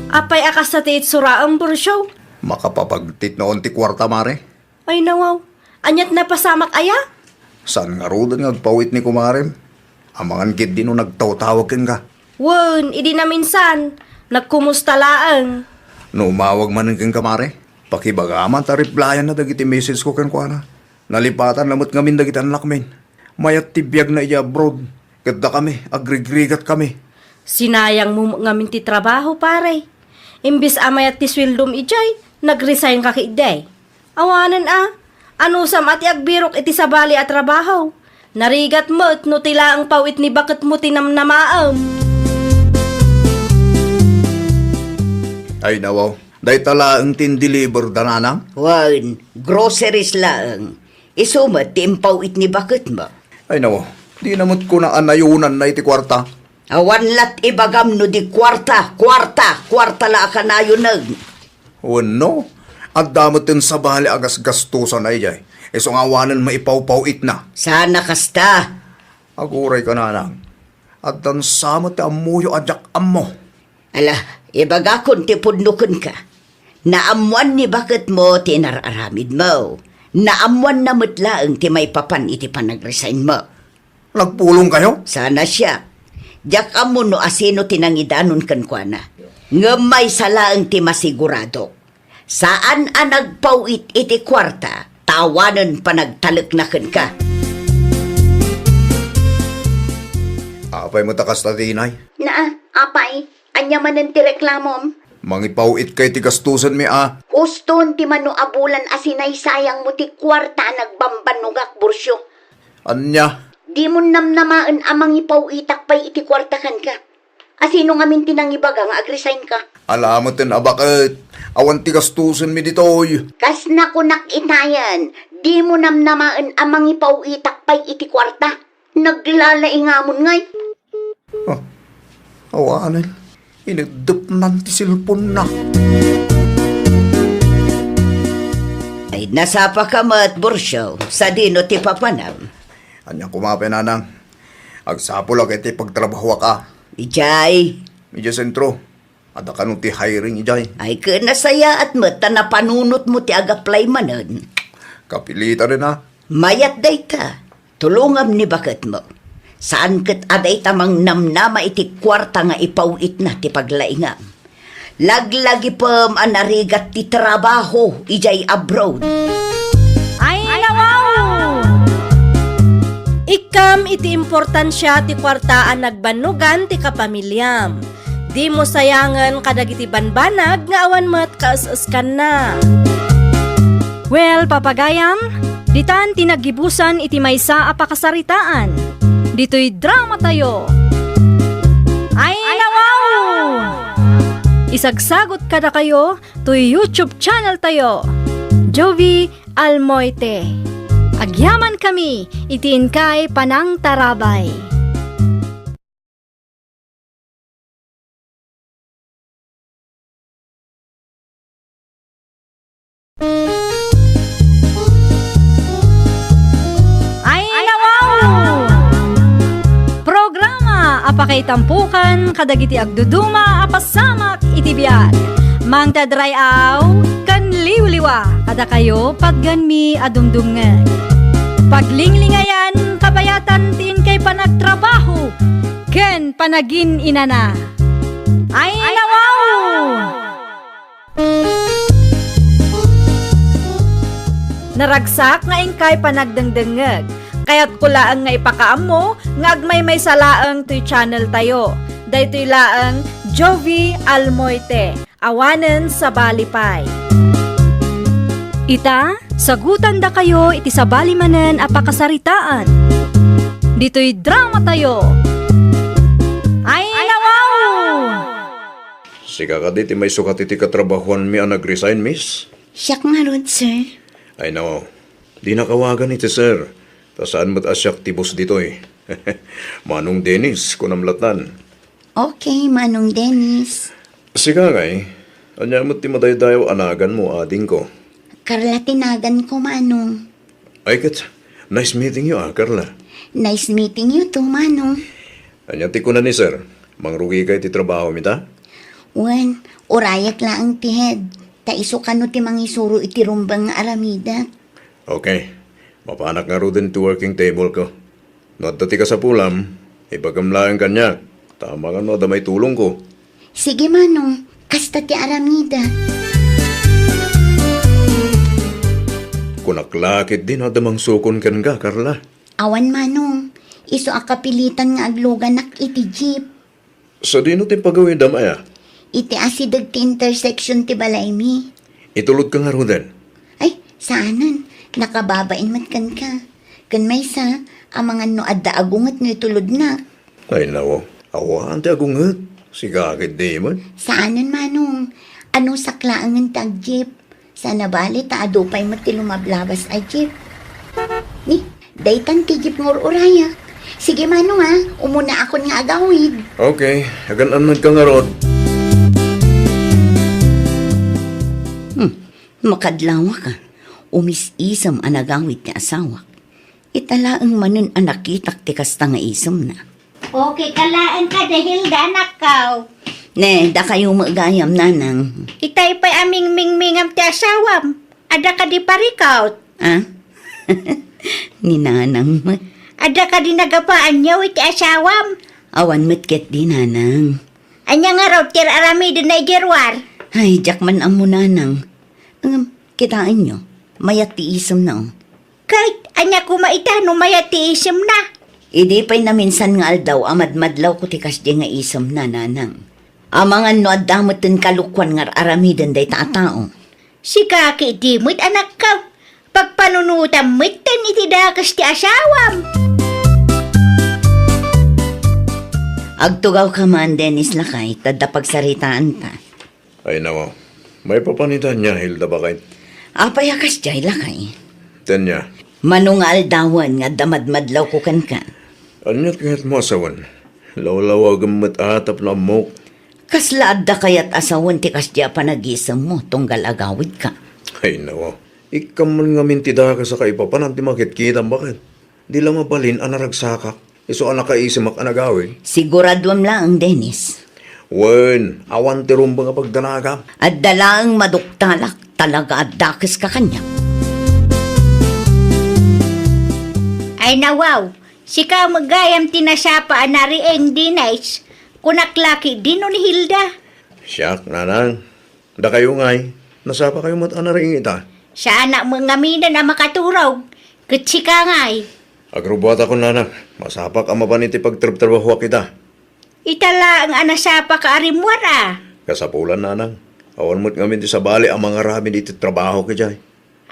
Apay a kasta ti itsuraem, Burcio? Makapapagtitnoon ti kuarta, mare. Ay, nawaw. Aniat napasamak aya? Saan ngaruden nga agpawit ni kumarem? Amangan ketdi no nagtawtawag kenka. Wen, idi naminsan, nagkumusta laeng. No umawag manen kenka, mare, pakibagam ta replyan na dagiti message ko kenkuana. Nalipatan na met ngamin dagiti annakmin. Mayat ti biagna idiay abroad. Ket dakami, agrigrigat kami. Sinayangmo ngamin ti trabaho, pare. Imbes a mayat ti sueldom idiay, nag-resign ka ketdi. Awanen a, anusam a ti agbirok iti sabali a trabaho. Narigat met no ti laeng pawit ni baketmo ti namnamaem. Ay, nawaw, dayta laeng ti indeliver da, nanang? Wen, groceries laeng. Isu met ti impaw-it ni baketmo. Ay, nawaw, dina met kuna a nayonanna iti kuarta. Awan lat ibagam no di kuarta, kuarta, kuarta la a kanayonen. Wenno, adda met ti sabali a gasgastosanna idiay. Isu nga awanen maipawpaw-itna. Saan a kasta. Aguray ka, nanang. Addan sa met ti ammoyo a diak ammo. Ala, ibagakon ti pudno kenka. Naammoan ni baketmo ti inar-aramidmo. Naammoanna met laeng ti maipapan iti panag-resignmo. Nagpulongkayo? Saan a siak. Diak ammo no asino ti nangidanon kenkuana. Ngem maysa laeng ti masiguradok. Saan a nagpaw-it iti kuarta, ta awanen panagtalekna kenka. Apay met a kasta ti inay? Naa, apay, ania manen ti reklamom? Mangipaw-it ka iti gastusenmi a. Huston ti mano a bulan a sinaysayangmo ti kuarta a nagbambannogak, Burcio. Ania? Dimon namnamaen a mangipaw-itak pay iti kuarta kenka. Asino ngamin ti nangibaga nga agresign ka? Ala meten a baket. Awan ti gastusenmi ditoy. Kas nakunak itayen, dimo namnamaen a mangipaw-itak pay iti kuarta. Naglalaingamon ngay. Ah, awanen. Ineddepnan ti cellphone-na. Ay, nasapa ka met, Burcio. Sadino ti papanam? Ania koma pay, nanang. Agsapulak iti pagtrabahoak a. Idiay? Idiay sentro. Adda kano ti hiring idiay? Ay, ket nasayaat met ta napanunotmo ti ag-apply manen. Kapilitanen a. Mayat dayta. Tulongam ni baketmo. Saan ket a dayta mangnamnama iti kuarta nga ipaw-itna ti paglaingam. Laglagipem a narigat ti trabaho idiay abroad. Ay, nawaw! Addam iti importansia ti kuarta a nagbannogan ti kapamiliam. Dimo sayangen kadagiti banbanag nga awan met kaes-eskanna. Well, papagayam, ditan ti naggibusan iti maysa a pakasaritaan. Ditoy dramatayo. Ay, nawaw! Isagsagot kadakayo toy YouTube channel tayo, Jovie Almoite. Agyamankami iti inkay panangtarabay. Ay, nawaw! Programa a pakaitampukan kadagiti agduduma a pasamak iti biag. Mangted ray-aw ken liwliwa kadakayo, patganmi a dumdumngeg. Paglinglingayan, kabayatan ti inkay panagtrabaho ken panagin-inana. Ay, nawaw! Naragsak nga inkay panagdengdengngeg. Kayatko laeng nga ipakaammo nga agmaymaysa laeng toy channel tayo. Daytoy laeng Jovie Almoite, awanen sabali pay. Ita, sagutandakayo iti sabali manen a pakasaritaan. Ditoy dramatayo. Ay, nawaw! Sika kadi ti maisukat iti katrabahuanmi a nag-resign, miss? Siak ngarud, sir. Ay, no. Dinak awagan iti sir. Ta saan met a siak ti boss ditoy. Manong Dennis, kunam lattan. Okay, Manong Dennis. Sika ngay, ania met ti madaydayaw a naganmo, adingko? Carla ti naganko, Manong. Ay ket, nice meeting you, ah, Carla. Nice meeting you too, Manong. Ania ti kuna ni sir? Mangrugika iti trabahom ita? Wen, urayak laeng ti head. Ta isu kano ti mangisuro iti rumbeng nga aramidek. Okay. Mapanak ngaruden ti working table ko. No adda ti kasapulam, ibagam laeng kaniak. Ta amangan no adda maitulongko. Sige, Manong. Kasta ti aramidek. Kunak la ketdi no adda mangsukon kenka, Carla. Awan, Manong. Isu a kapilitan nga agluganak iti jeep. Sadino ti pagawidam aya? Iti asideg ti intersection ti balaymi. Itulodka ngaruden? Ay, saanen. Nakababain met kenka. Ken maysa, amangan no adda agunget no itulodna. Ay, nawo. Awan ti agunget. Sika ketdi met. Saanen, Manong. Anusak laengen ti agjeep. Sana bale ta adu pay met ti lumablabas a jeep. Ni, daytan ti jeep nga ur-urayak. Sige, Manong, a, umunaakon nga agawid. Okay, agan-annadka ngarud. Hmm, makadlawak a. Umis-isem a nagawid ti asawak. Ita laeng manen a nakitak ti kasta nga isemna. Okay ka laeng kadi, Hilda, anakko. Ne, dakayo met gayam, nanang. Itay pay a mingmingmingam ti asawam. Adda kadi parikaw? Ah? Ni nanang met. Adda kadi nagapaanyo iti asawam? Awan met ketdi, nanang. Ania ngarud ti ar-aramidenna idiay ruar? Ay, diak man ammo, nanang. Ngem, kitaenyo, mayat ti isemna, o. Ket ania koma ita no mayat ti isemna? Idi pay naminsan nga aldaw a madmadlawko ti kasdi nga isemna, nanang. Amangan no adda metten kalokuan nga ar-aramiden dayta a tao. Sika ketdi met, anakko. Pagpanunotam metten iti dakes ti asawam. Agtugawka man, Dennis, lakay, ta adda pagsaritaanta. Ay, nawa. Maipapan ita nia, Hilda, baket? Apay a kasdiay, lakay? Tania. Mano nga aldawen nga adda madmadlawko kenka? Ania ti kayatmo a sawen? Lawlawagem met a tapno ammok. Kasla adda kayat a sawen ti kasdiay a panagisemmo tunggal agawidka? Ay, nawa. Ikkam man ngamin ti dakes a kaipapanan ti makitkitam, baket? Di la mabalin a naragsakak, isu a nakaisemak a nagawid. Siguraduem laeng, Dennis. Wen, awan ti rumbeng a pagdanagam. Adda laeng maduktalak, talaga a dakeska kaniak. Ay, nawaw, sika met gayam ti nasapa a nariing, Dennis. Kunak la ketdi no ni Hilda. Siak, nanang. Dakayo ngay, nasapakayo met a nariing ita? Saanak met ngaminen a makaturog, ket sika ngay. Agrubbuatakon, nanang. Masapak a mapan iti pagtrabtrabahoak ita. Ita laeng a nasapaka a rimmuar a. Kasapulan, nanang. Awan met ngamin ti sabali a mangaramid iti trabahok idiay.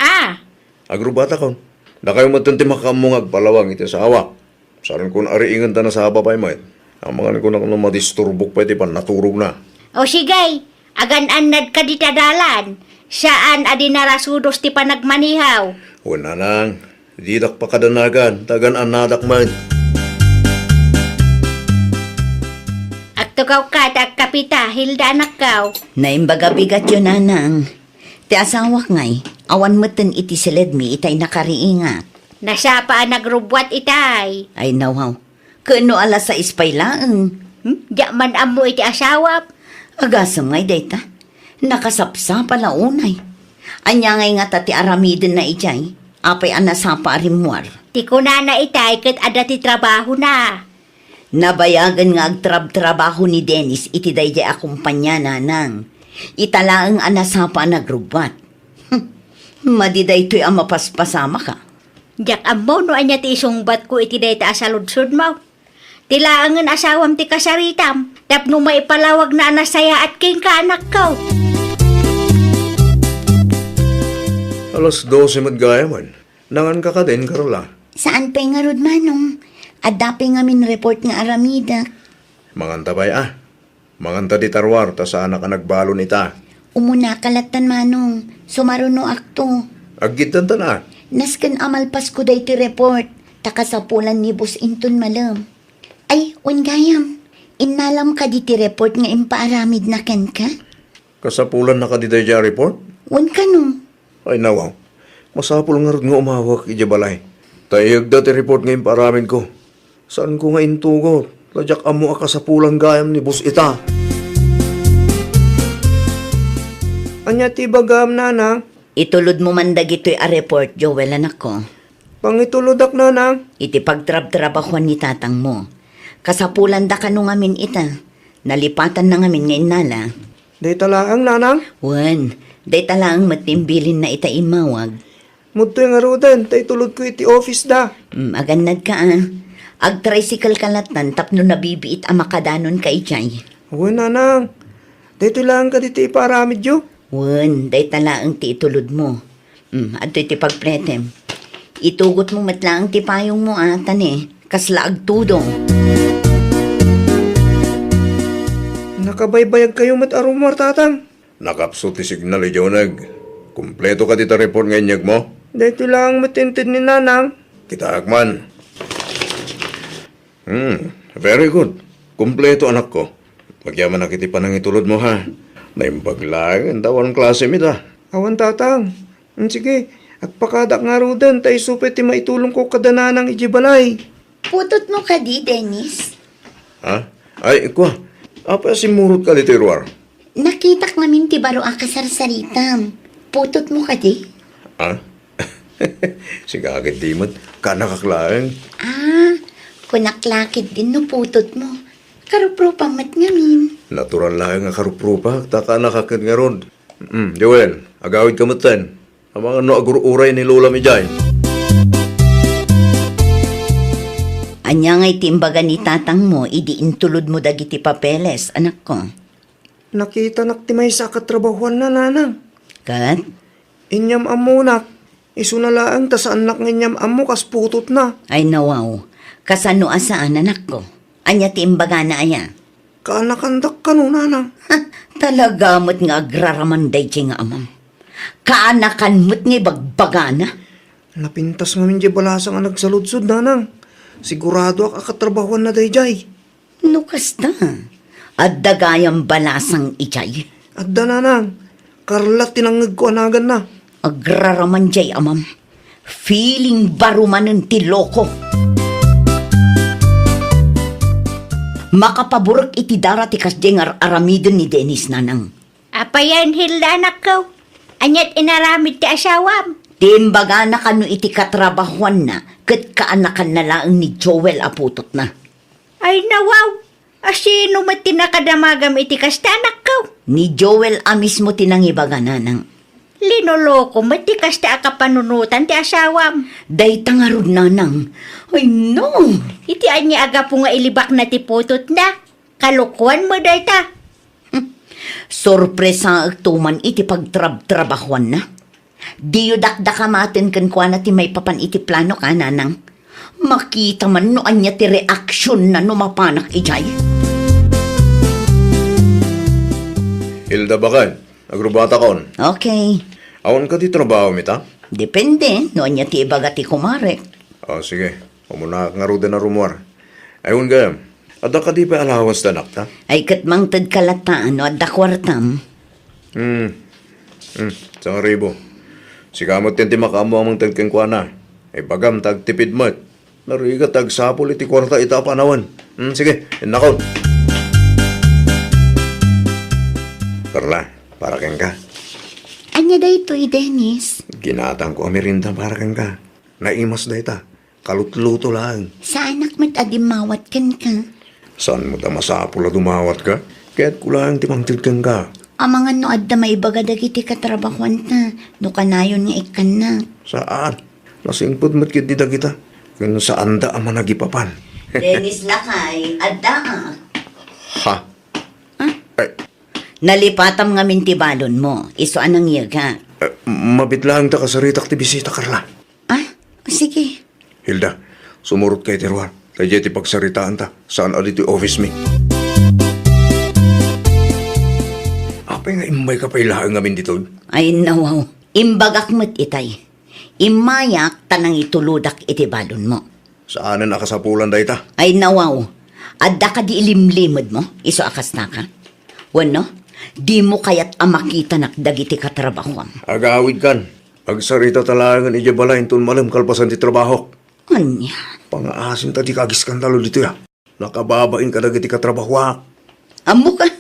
Ah. Agrubbuatakon. Dakayo metten ti makaammo nga agpalawag iti asawak. Saanko a riingen ta nasapa pay met. Amangan ko no madisturbok pay ti pannaturogna. O sige, agan-annad kadi ta dalan. Saan a di narasudos ti panagmaneho. Wen, nanang, didak pakadanagan, ta agan-annadak met. Agtugaw ka ta agkapita, Hilda anakko. Naimbag a bigatyo, nanang. Ti asawak ngay, awan metten iti siledmi itay nakariingak. Nasapa a nagrubbuat itay. Ay, nawaw. Ken no alas sais pay laeng. Hmm? Diak man ammo iti asawam. Agasem ngay dayta. Nakasapsapa la unay. Ania ngay ngata ti aramidenna idiay? Apay a nasapa a rimmuar? Ti kunana itay ket adda ti trabahona. Nabayagen nga agtrabtrabaho ni Dennis iti daydiay a kumpania, nanang. Ita laeng a nasapa a nagrubbuat. Madi daytoy a mapaspasamaka. Diak ammo no ania ti isungbatko iti dayta a saludsodmo. Ti laengen asawam ti kasaritam, tapno maipalawagna a nasayaat kenka, anakko. Alas dose met gayamen. Nanganka kadin, Carla? Saan pay ngarud, Manong. Adda pay ngamin report nga aramidek. Manganta pay a. Manganta dita ruar ta saanak a nagbalon ita. Umunaka lattan, Manong. Sumarunoakto. Aggiddantan a. Nasken a malpasko daytoy report, ta kasapulan ni Boss inton malem. Ay, wen gayam. Innalam kadi ti report nga impaaramidna kenka? Kasapulanna kadi daydiay a report? Wen kano? Ay, nawaw. Masapul ngarud nga umawak idiay balay. Ta iyegda ti report nga impaaramidko. Saanko nga intugot. Ta diak ammo a kasapulan gayam ni Boss ita. Ania ti ibagam, nanang? Itulodmo man dagitoy a report, Joel, anakko. Pangitulodak, nanang. Iti pagtrabtrabahoan ni tatangmo. Kasapulanda kano ngamin ita. Nalipatanna ngamin nga innala. Dayta laeng, nanang? Wen, dayta laeng met ti imbilinna ita immawag. Mudtoy ngaruden, ta itulodko iti office da. Mm, agannadka a. Agtricycle ka lattan tapno nabibiit a makadanonka idiay. Wen, nanang. Daytoy laeng kadi ti ipaaramidyo? Wen, dayta laeng ti itulodmo. Mm, adtoy ti pagpretem. Itugotmo met laeng ti payongmo a, ta ne, kasla agtudong. Nakabaybayagkayo met a rummuar, tatang. Nakapsut ti signal idiay uneg. Kumpleto kadi ta report nga inyegmo? Daytoy laeng met inted ni nanang. Kitaak man. Hmm, very good. Kumpleto, anakko. Agyamanak iti panangitulodmo, ha? Naimbag laeng, ta awan klasem ita. Awan, tatang. Hmm, sige, agpakadak ngaruden, ta isu pay ti maitulongko kada nanang idiay balay. Putotmo kadi, Dennis? Ha? Ay, kua. Apay a simmurotka ditoy ruar? Nakitak ngamin ti baro a kasarsaritam. Putotmo kadi? Ah? Sika ketdi met, kaanakak laeng. Ah, kunak la ketdin no putotmo. Karupropam met ngamin. Natural laeng a karupropam, ta kaanakak ket ngarud. Mm, Joel, agawidka metten. Amangan no agur-uray ni Lolam idiay. Ania ngay ti imbaga ni tatangmo idi intulodmo dagiti papeles, anakko? Nakitanak ti maysa a katrabahoanna, nanang. Ket? Inyam-ammonak. Isuna laeng ta saannak nga inyam-ammo kas putotna. Ay, nawaw. Kasano a saan, anakko? Ania ti imbagana aya? Kaanakandak kano, nanang. Ha, talaga met nga agraraman daydiay nga amam. Kaanakan met nga ibagbagana. Napintas ngamin diay balasang a nagsaludsod, nanang. Siguradoak a katrabahoanna daydiay. No kasta, adda gayam balasang idiay? Adda, nanang. Carla ti nangngegko a naganna. Agraraman diay amam. Feeling baro manen ti loko. Makapaburek iti dara ti kasdiay nga ar-aramiden ni Dennis, nanang. Apayen, Hilda, anakko? Aniat inaramid ti asawam? Ti imbagana kano iti katrabahoanna ket kaanakanna laeng ni Joel a putotna. Ay, nawaw! A sino met ti nakadamagam iti kasta, anakko? Ni Joel a mismo ti nangibaga, nanang. Linoloko met ti kasta a kapanunotan ti asawam. Dayta ngarud, nanang. Ay, no! Iti ania a gapu nga ilibakna ti putotna? Kalokuan met dayta. Hmm. Sorpresaek to man iti pagtrabtrabahuanna. Diyo dakdakamaten kenkuana ti maipapan iti plano ka, nanang. Makita man no ania ti reaksionna no mapanak idiay. Hilda, baket, agrubatakon. Okay. Awan kadi trabaho ita? Depende no ania ti ibaga ti kumarek. O, sige. Umunaak ngaruden a rumuar. Ay, wen gayam, adda kadi pay allowance ti anakta? Ay, ket mangtedka latta no adda kuartam. Hmm. Hmm. Sangribu. Sika met ti makaammo a mangted kenkuana. Ay, bagam ta agtipid met. Narigat ti agsapul iti kuarta ita a panawen. Hmm, sige, innakon. Carla, para kenka. Ania daytoy, Dennis? Ginatangko a merienda para kenka. Naimas dayta. Kalutluto laeng. Saanak met a dimmawat kenka. Saan met a masapul a dumawatka? Kayatko laeng ti mangted kenka. Amangan no adda maibaga dagiti katrabahuanta, no kanayon nga ikkannak. Saan. Nasingpet met ketdi dagita. Ken saanda a managipapan. Dennis lakay, addaak. Ha? Ah? Ay. Nalipatam ngamin ti balonmo, isu a nangyegak. Eh, mabiit laeng ta kasaritak ti bisita, Carla. Ah, sige. Hilda, sumurotka iti ruar. Daydiay ti pagsaritaanta. Saan a ditoy office mi. Apay nga immayka pay laeng ngamin ditoy? Ay, nawaw. Imbagak met itay. Immayak ta nangitulodak iti balonmo. Saanen a kasapulan dayta? Ay, nawaw. Adda kadi ilimlimedmo, isu a kastaka? Wenno, dimo kayat a makitanak dagiti katrabahuam? Agawidkan. Agsaritata laengen idiay balay inton malem kalpasan ti trabahok. Ania? Pangaasim ta dika agiskandalo ditoy, a. Nakababain kadagiti katrabahuak. Ammoka,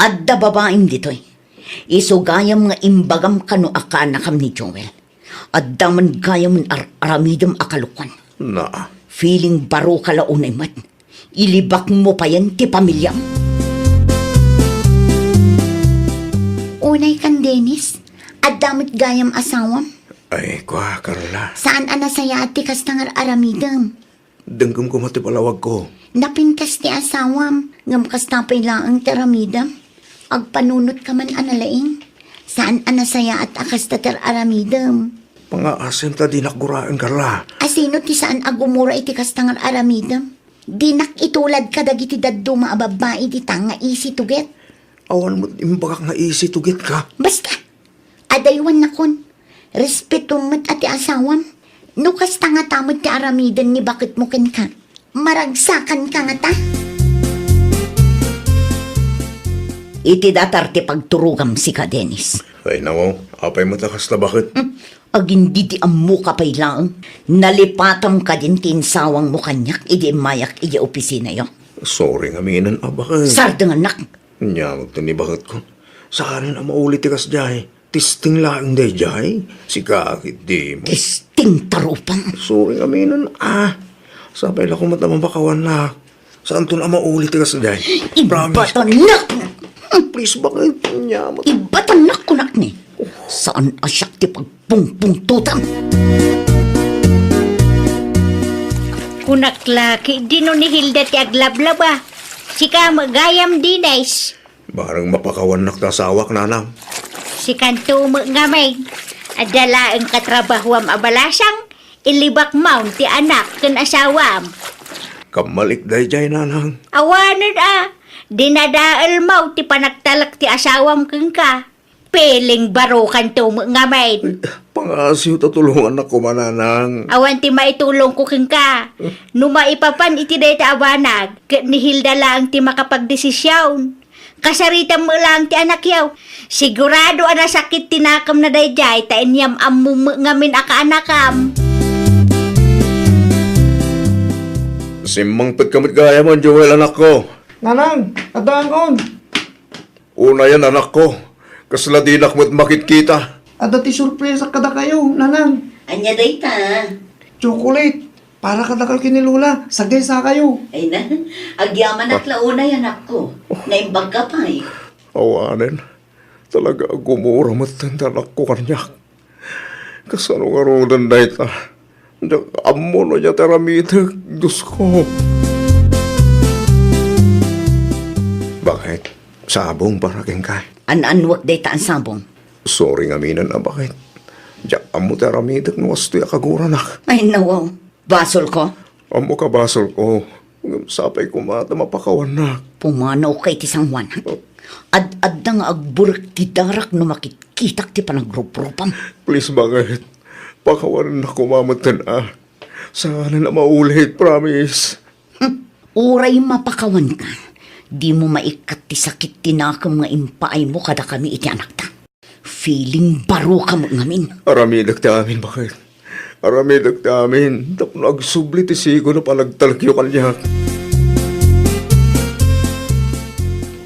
adda babaim ditoy. Isu gayam nga imbagam kano a kaanakam ni Joel. Adda man gayam ar-aramidem a kalokuan. Na. Feeling baroka la unay met. Ilibakmo payen ti pamiliam. Unay kan Dennis, adda met gayam asawam. Ay, kua, Carla. Saan a nasayaat ti kasta nga ar-aramidem? Denggem koma ti palawagko. Napintas ti asawam, ngem kasta pay laeng ti aramidem. Agpanunot ka man a nalaing. Saan a nasayaat a kasta ti ar-aramidem. Pangaasim ta dinak guraen, Carla. A sino ti saan a gumura iti kasta nga ar-aramidem? Dinak itulad kadagiti dadduma a babbai dita nga isi tuget. Awan met imbagak nga isi tuget ka. Basta, adaywannakon. Respetom met a ti asawam. No kasta ngata met ti aramiden ni baketmo kenka, maragsakanka ngata? Iti datar ti pagturogam sika, Dennis. Ay, nawaw. Apay met a kasta, baket? Hmm. Agingga ti ammoka pay laeng. Nalipatam kadin ti insawangmo kaniak idi immayak idiay opisinayo. Sorry ngaminen a, baket. Sardengannak. Ania met ti ni baketko? Saanen a mauli ti kasdiay. Testing laeng daydiay. Sika ketdi mo. Testing ta rupam. Sorry ngaminen a. Sapay la koma ta mapakawannak. Saanton a mauli ti kasdiay. Promise. Ibatannak! Please, baket? Ania met? Ibatannak, kunak ni. Saan a siak ti pagpungpungtotam? Kunak la, ketdi no ni Hilda ti aglablaba. Sika met gayam, Dennis. Bareng mapakawannak ta asawak, nanang. Sikanto met ngamin. Adda laeng katrabahuam a balasang, ilibak mawn ti anak ken asawam. Kammalik daydiay, nanang. Awanen a, dinadael maw ti panagtalek ti asawam kenka. Feeling barokanto met ngamin. Pangaasim ta tulongannak koma, nanang. Awan ti maitulongko kenka. No maipapan iti dayta a banag, ket ni Hilda laeng ti makapagdesision. Kasaritam met laeng ti anakyo. Sigurado a nasakit ti nakemna daydiay ta inyam-ammom met ngamin a kaanakam. Simmangpetka met gayam, Joel, anakko. Nanang, addaakon. Unayen, anakko. Kasla dinak met makitkita. Adda ti surpresa kadakayo, nanang. Ania dayta? Chocolate. Para kadakayo ken ni Lola, sagaysa kayo. Ay na, agyamanak la unay, anakko. Naimbag ka pay. Awanen. Talaga a gumura metten ti anakko kaniak. Kasano ngaruden dayta? Diak ammo no ania ti aramidek, Diosko. Bakit? Sabong para kenka? An-annuek dayta a sabong. Sorry ngamin a bakit. Diak ammo ti aramidek no kastoy a kaguranak. Ay, nawaw. Basolko? Ammok a basolko. Ngem sapay koma ta mapakawannak. Pumanawka iti sangoanak. Ad-adda nga agburek ti darak no makitkitak ti panagruprupam. Please, bakit? Pakawannak koma metten a. Saanen a maulit, promise. Hmm. Uray mapakawanka, dimo maikkat ti sakit ti nakem nga impaaymo kadakami iti anakta. Feeling baro ka met ngamin. Aramidek ti amin, bakit? Aramidek ti amin tapno agsubli ti sigon a panagtalekyo kaniak.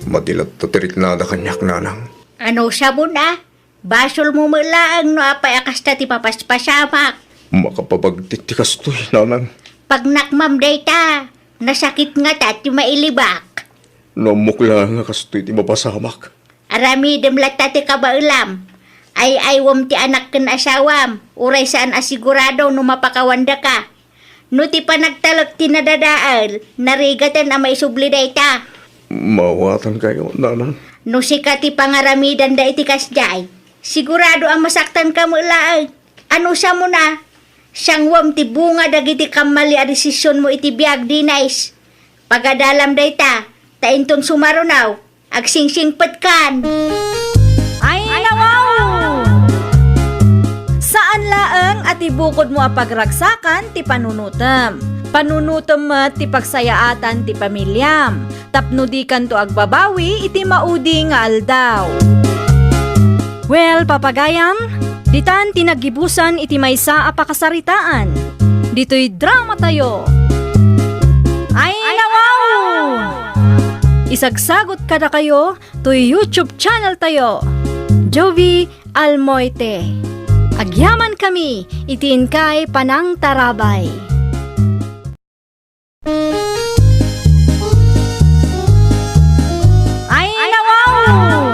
Madi latta ti riknada kaniak, nanang. Ano sabon a? Basolmo met laeng no apay a kasta ti papaspasamak. Makapabagtit ti kastoy, nanang. Pagnakmam dayta, nasakit ngata ti mailibak. No ammok laeng a kastoy ti mapasamak. Aramidem latta ti kabaelam. Ay-aywem ti anak ken asawam, uray saan a sigurado no mapakawandaka. No ti panagtalek ti nadadael, narigaten a maisubli dayta. Maawatankayo, nanang. No sika ti pangaramidanda iti kasdiay, sigurado a masaktanka met laeng. Ano samon a? Sanguem ti bunga dagiti kammali a desisionmo iti biag, Denise. Pagadalam dayta, ta inton sumarunaw, agsingsingpetkan. Ay, nawaw! Saan laeng a ti bukodmo a pagragsakan ti panunotem. Panunotem met ti pagsayaatan ti pamiliam, tapno dikanto agbabawi iti maudi nga aldaw. Well, papagayam, ditan ti naggibusan iti maysa a pakasaritaan. Ditoy dramatayo. Ay, nawaw! Isagsagot kadakayo toy YouTube channel tayo, Jovie Almoite. Agyamankami iti inkay panangtarabay. Ay, nawaw!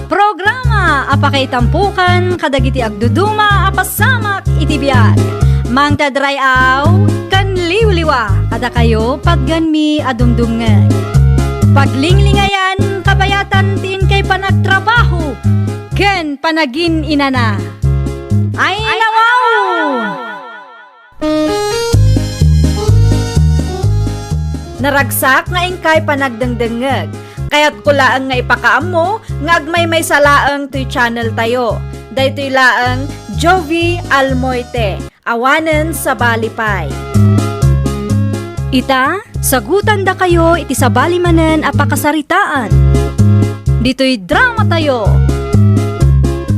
Programa a pakaitampokan kadagiti agduduma a pasamak iti biag. Mangted ray-aw ken liwliwa kadakayo patgenmi a dumdumngeg. Paglinglingayan kabayatan ti inkay panagtrabaho ken panagin-inana. Ay, nawaw! Naragsak nga inkay panagdengdengngeg. Kayatko laeng nga ipakaammo nga agmaymaysa laeng toy channel tayo. Daytoy laeng Jovie Almoite, awanen sabali pay. Ita, sagutandakayo iti sabali manen a pakasaritaan. Ditoy dramatayo.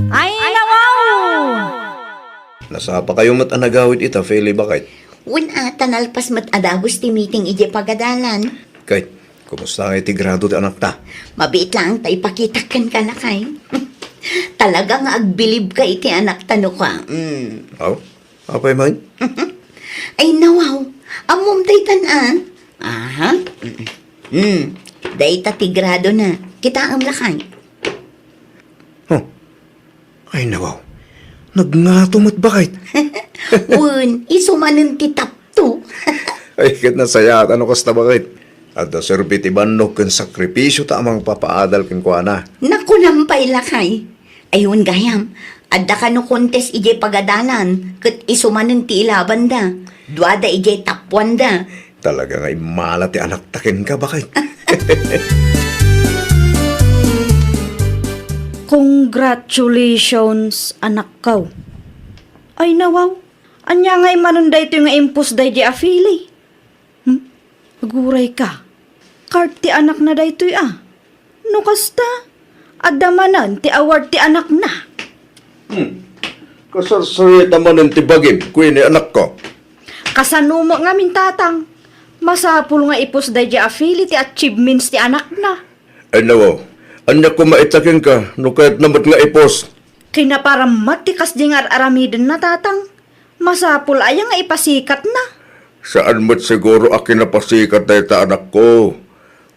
Ay, nawaw! Nasapakayo met a nagawid ita, Feli, bakit? Wen a, ta nalpas met a dagus ti meeting idiay pagadalan. Kay, kumusta nga iti grado ti anakta? Mabiit laeng ta ipakitak kenka, lakay. Talaga nga agbilibka iti anakta, no ka. Mm. Aw, apay man? Ay, nawaw. Ammom daytan a? Aha. Mm. Mm. Dayta ti gradona. Kitaem, lakay. Huh. Ay, nawaw. Nagngato met, bakit? Wen, isu manen ti tapto. Ay, ket nasayaat no kasta, bakit? Adda serbi ti bannogko ken sakripisio ta a mangpapaadal kenkuana. Nakunam pay, lakay. Ay, wen gayam, adda kano contest idiay pagadalan, ket isu manen ti ilabanda. Duada idiay top one da. Talaga nga immala ti anakta kenka, bakit? Congratulations, anakko. Ay, nawaw. Ania ngay manen daytoy nga impos daydi a Feli? Hmm? Agurayka. Card ti anakna daytoy a. No kasta, adda manen ti award ti anakna. Hmm. Kasarsaritda manen ti bagim, kuyen ni anakko. Kasano met ngamin, tatang? Masapul nga ipos daydi a Feli ti achievements ti anakna. Ay, nawaw. Ania koma ita kenka, no kayatna met nga ipos? Kinaparam met ti kasdi nga ar-aramidenna, tatang. Masapul aya nga ipasikatna? Saan met siguro a kinapasikat dayta anakko.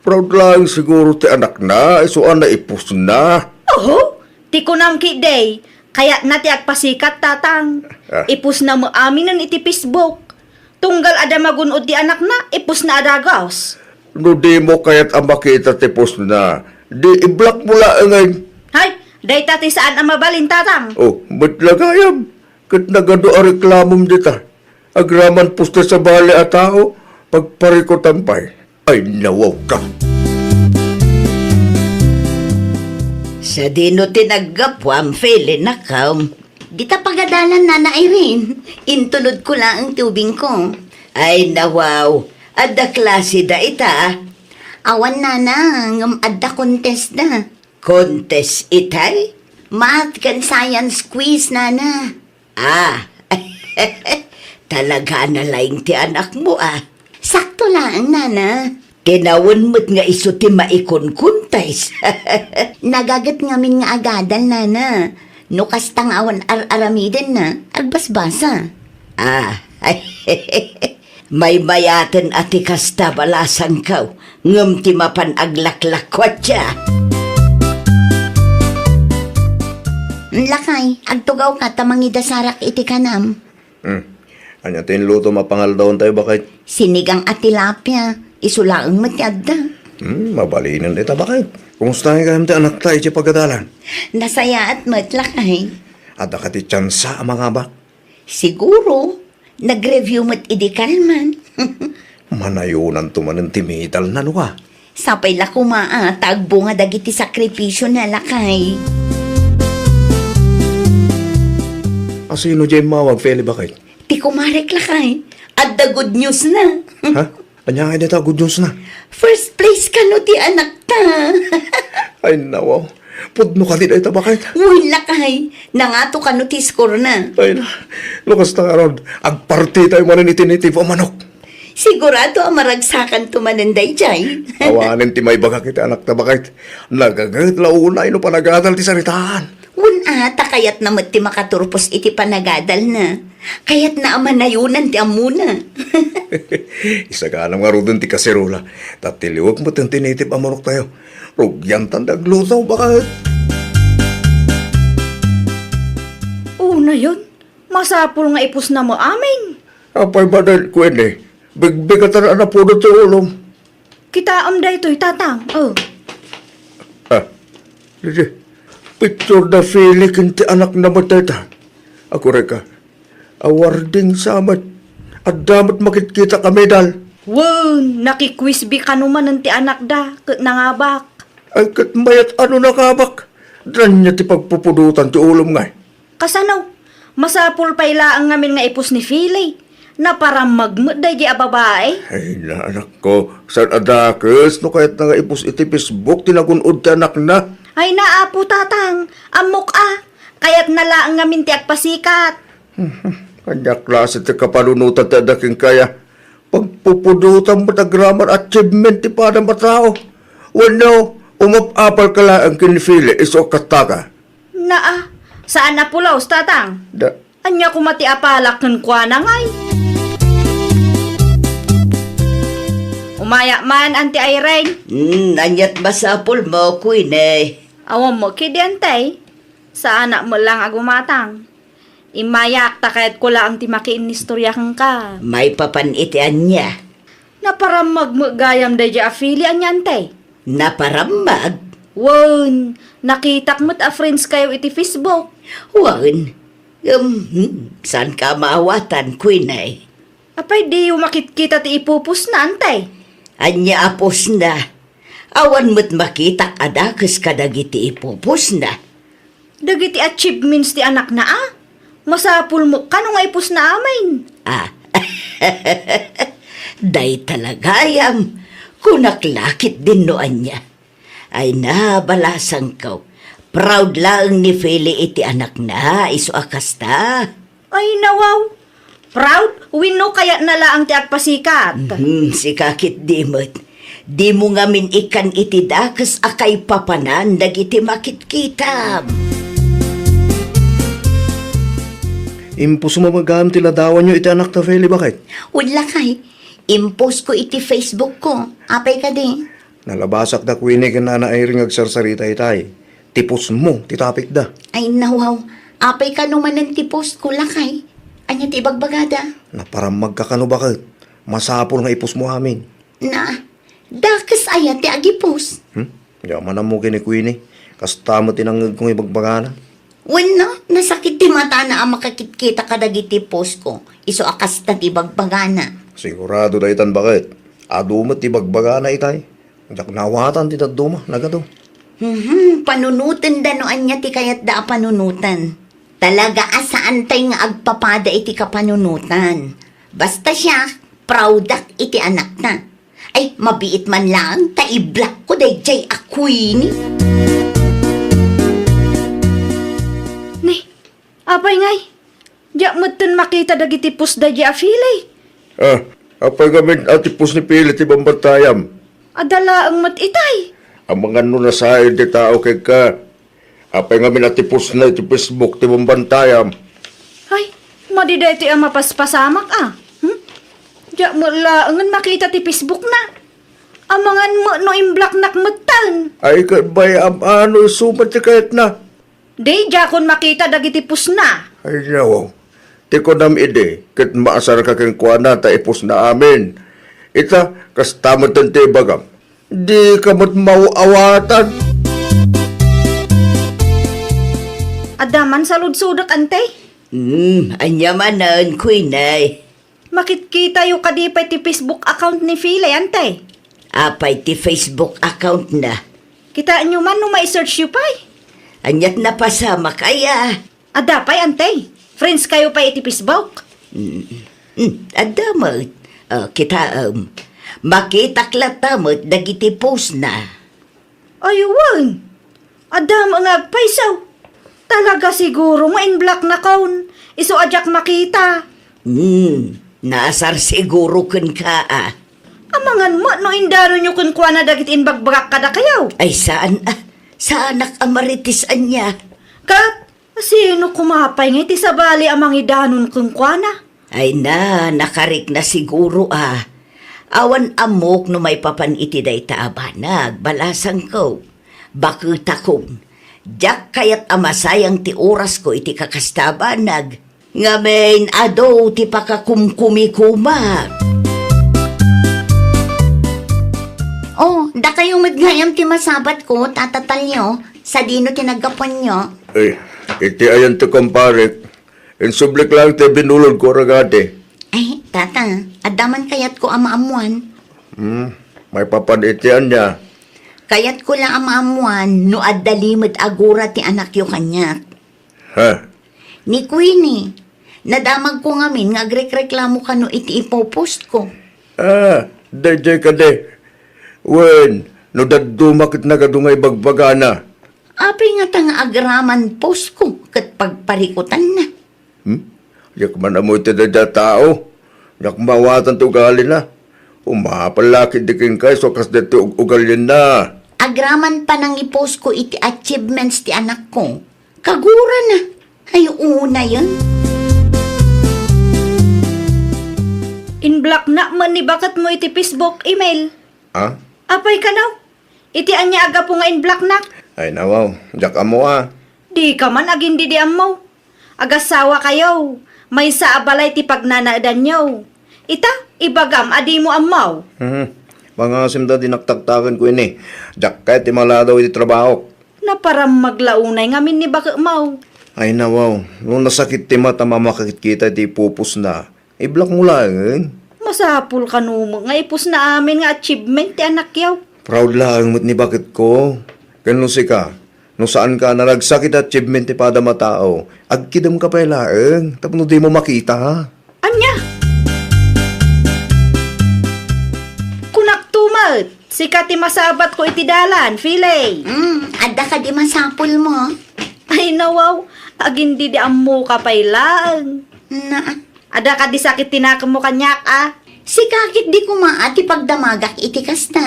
Proud laeng siguro ti anakna, isu a naipusna. Oho, ti kunam ketdi, kayatna ti agpasikat, Tatang. Ah. Ipusna met aminen iti Facebook. Tunggal adda magun-od ti anakna, ipusna a dagus. No dimo kayat a makita ti ipusna, di i-block mo laengen. Hay, dayta ti saan a mabalin, Tatang. Oh, met la gayam. Ket nagadu a reklamom dita. Agraman pustes a bali a tao, pagparikutan pay. Ay, nawawka. Sadino ti naggapuam, Feli, nakam? Dita pagadalan, Nana Irene. Intulodko laeng ti ubingko. Ay, nawaw. Adda klase da ita? Awan, Nana, ngem adda contest da. Contest itay? Math ken science quiz, Nana. Ah, talaga na laeng ti anakmo, ah. Sakto laeng, Nana. Tinawen met nga isu ti maikunkuntes. Nagaget ngamin nga agadal, Nana. No kasta nga awan ar-aramidenna, agbasbasa. Ah, maymayaten a ti kasta, balasangko, ngem ti mapan aglaklakkuatia. Lakay, agtugawka ta mangidasarak iti kanam. Hmm. Ania ti inlutom a pangaldawantayo, baket? Sinigang a tilapia. Isu laeng met ti adda. Hmm, mabalinen ita, baket. Kumusta gayam ti anakta iti pagadalan? Nasayaat met, lakay. Adda kadi tiansa a mangabak? Siguro. Nag-review met idi kalman. Manayonanto manen ti medalna, no ka? Sapay la koma a ta agbunga dagiti sakripisiona, lakay. A, sino diay immawag, Feli, baket? Ti kumarek, lakay. Adda good news na. Ha? Ania ngay dayta a good news na? First place kano ti anakta. Ay, nawaw. Pudno kadi dayta, baket? Wen, lakay. Nangato kano ti score na. Ay na, no kasta ngarud, agpartitayo manen iti native a manok. Sigurado a maragsakanto manen daydiay. Awanen ti maibagak iti anakta, baket. Nagaget la unay no panagadal ti saritaan. Wen a, ta kayatna met ti makaturpos iti panagadalna. Kayatna a manayonan ti ammona. Isaganam ngaruden ti kaserola, ta tiliwek met ti native a manoktayo. Rugiantan ti agluto, baket. Unayen, masapul nga ipusna met amin. Apay manen, Queenie, bigbigatan a napudot ti ulom. Kitaem daytoy, Tatang. Oh. Ah, didi, picture da Feli ken ti anakna met dayta. Agkurayka. Awarding sa met. Adda met makitkitak a medal. Wen, nakikwis bi kano manen ti anakda, ket nangabak. Ay, ket mayat a no nangabak. Ania ti pagpupudotan ti ulom ngay? Kasano? Masapul pay laeng ngamin nga ipus ni Feli. Naparammag met daydi a babai. Ay, naanakko, saan a dakes no kayatna nga ipus iti Facebook ti nagun-od ti anakna? Ay, naa, Apo Tatang, ammok a. Kayatna laeng ngamin ti agpasikat. Ania klase ti kapanunotan ti adda kenka aya? Pagpupudotan met agraman achievement ti padam a tao. Wenno, umap-apalka laeng ken ni Feli isu a kastaka? Naa, saan a pulos, Tatang. Da- Ania koma ti apalak kenkuana ngay? Umayak man, Anti Irene. Hmm, aniat masapulmo, Queenie? Awan mo kidi, Anti. Saanak met laeng a gumatang. Immayak ta kayatko laeng ti makiinnistoria kenka. Maipapan iti ania? Naparammag met gayam daydi a Feli, ania, Anti? Naparammag? Wen, nakitak met a friends kayo iti Facebook. Wen, um, hmm, saanka a maawatan, Queenie? Apay diyo makitkita ti ipupusna, Anti? Ania a pusna? Awan met makitak a dakes kadagiti ipupusna. Dagiti achievements ti anakna a? Masapul met kano nga ipusna amin. Ah. Dayta la gayam. Kunak la ketdin no ania. Ay na, balasangko. Proud laeng ni Feli iti anakna, isu a kasta. Ay, nawaw. Proud? Wenno kayatna laeng ti agpasikat? Mhm, sika ketdi met. Dimo ngamin ikkan iti dakes a kaipapanan dagiti makitkitam. Impusmo met gayam ti ladawanyo iti anakta, Feli, baket? Wen, lakay. Impost ko iti Facebook ko. Apay kadi? Nalabasak da Queenie ken Nana Irene nga agsarsarita itay. Ti postmo ti topicda. Ay, nawaw. Apay kano manen ti postko, lakay? Ania ti ibagbagada? Naparammagka kano baket? Masapul nga ipostmo amin. Na, dakes aya ti agipost? Hmm? Diak man ammo ken ni Queenie. Kasta met ti nangngegko nga ibagbagana. Wenno, nasakit ti matana a makakitkitak kadagiti postko. Isu a kasta ti ibagbagana. Sigurado daytan baket. Adu met ti ibagbagana itay. Diak naawatan ti dadduma, nagadu. Mhm, panunotenda no ania ti kayatda a panunoten. Talaga a saantay nga agpapada iti kapanunotan. Basta siak, proud-ak iti anakta. Ay, mabiit man laeng ta i-blockko daydiay a Queenie. Ni, apay ngay? Diak metten makita dagiti post daydiay a Fili. Ah, apay ngamin a ti post ni Fili ti bambantayam? Adda laeng met itay. Amangan no nasaen ti tao kenka. Apay ngamin a ti postna iti Facebook ti bambantayam? Ay, madi daytoy a mapaspasamak, a. Hmm? Diak met laengen makita ti Facebookna. Amangan met no imblocknak metten. Ay, ket bay-am, ano isu met ti kayatna? Di, diakon makita dagiti postna. Ay, nawaw. Ti kunam idi, ket maasarka kenkuana ta ipostna amin. Ita, kasta metten ti ibagam. Dika met maaw-awatan. Adda man saludsodek, ante? Hmm, ania manen, Queenie? Makitkitayo kadi pay ti Facebook account ni Fili, ante? Apay ti Facebook account na? Kitaenyo man no mai-searchyo pay. Aniat napasamak aya? Adda pay, ante. Friends kayo pay iti Facebook? Mm, mm, adda met. Ah, kitaem. Makitak latta met dagiti post na. Ay, wen. Adda met nga agpayso. Talaga siguro nga inblocknakon. Isu a diak makita. Hmm, naasar siguro kenka, a. Amangan met no indanonyo kenkuana dagiti inbagbagak kadakayo. Ay, saan, a. Saanak a Marites ania. Ket, sino koma pay nga iti sabali a mangidanon kenkuana? Ay na, nakarikna siguro a. Awan ammok no maipapan iti dayta a banag, balasangko. Baketakon, diak kayat a masayang ti orasko iti kakasta a banag. Ngamin, adu ti pakakumkumikomak. Oh, dakayo met gayam ti masabatko, Tata Talio, sadino ti naggapuanyo? Ay, iti ayan ti kumparek, insublik laeng ti binulodko a ragadi. Ay, Tata, adda man kayatko a maammuan. Hmm, maipapan iti ania? Kayatko la a maammuan no adda limed a gura ti anakyo kaniak. Ha? Ni Queenie, nadamagko ngamin nga agrekreklamo kano iti ipopostko. Ah, daydiay kadi. Wen, no dadduma ket nagadu nga ibagbagana. Apay ngata nga agraman postko ket pagparikutanna? Hmm? Diak man ammo iti daydiay a tao. Diak maawatan ti ugalina. Umapal la ketdi kenka isu a kas daytoy ug-, ugalianna. Agraman panangipostko iti achievements ti anakko. Kagurana. Ay, unayen. Inblocknak met ni baketmo iti Facebook, Emil. Ah? Apay kano? Iti ania a gapu nga inblocknak? Ay, nawaw. Diak ammo, a. Dika man agin-idi ammo. Agasawa kayo. Maysa a balay ti pagnanaedanyo. Ita, ibagam a dimo ammo. Mhm. Pangasim ta dinak taktaken, Queenie. Diak kayat ti maladaw iti trabahok. Naparammag la unay ngamin ni baketmo. Ay, nawaw. No nasakit ti mata a makakitkita iti ipupostna, iblockmo laeng. Masapul kano met nga ipostna amin nga achievement ti anakyo. Proud laeng met ni baketko. Ken no sika, no saanka a naragsak iti achievement ti padam a tao, agkidemka pay laeng tapno dimo makita. Ania? Kunakto met, sika ti masabatko iti dalan, Fili. Mm, adda kadi masapulmo? Ay, nawaw, agin-idi ammoka pay laeng. Na, Adda kadi sakit ti nakemmo kaniak, a? Sika ketdi koma a ti pagdamagak iti kasta.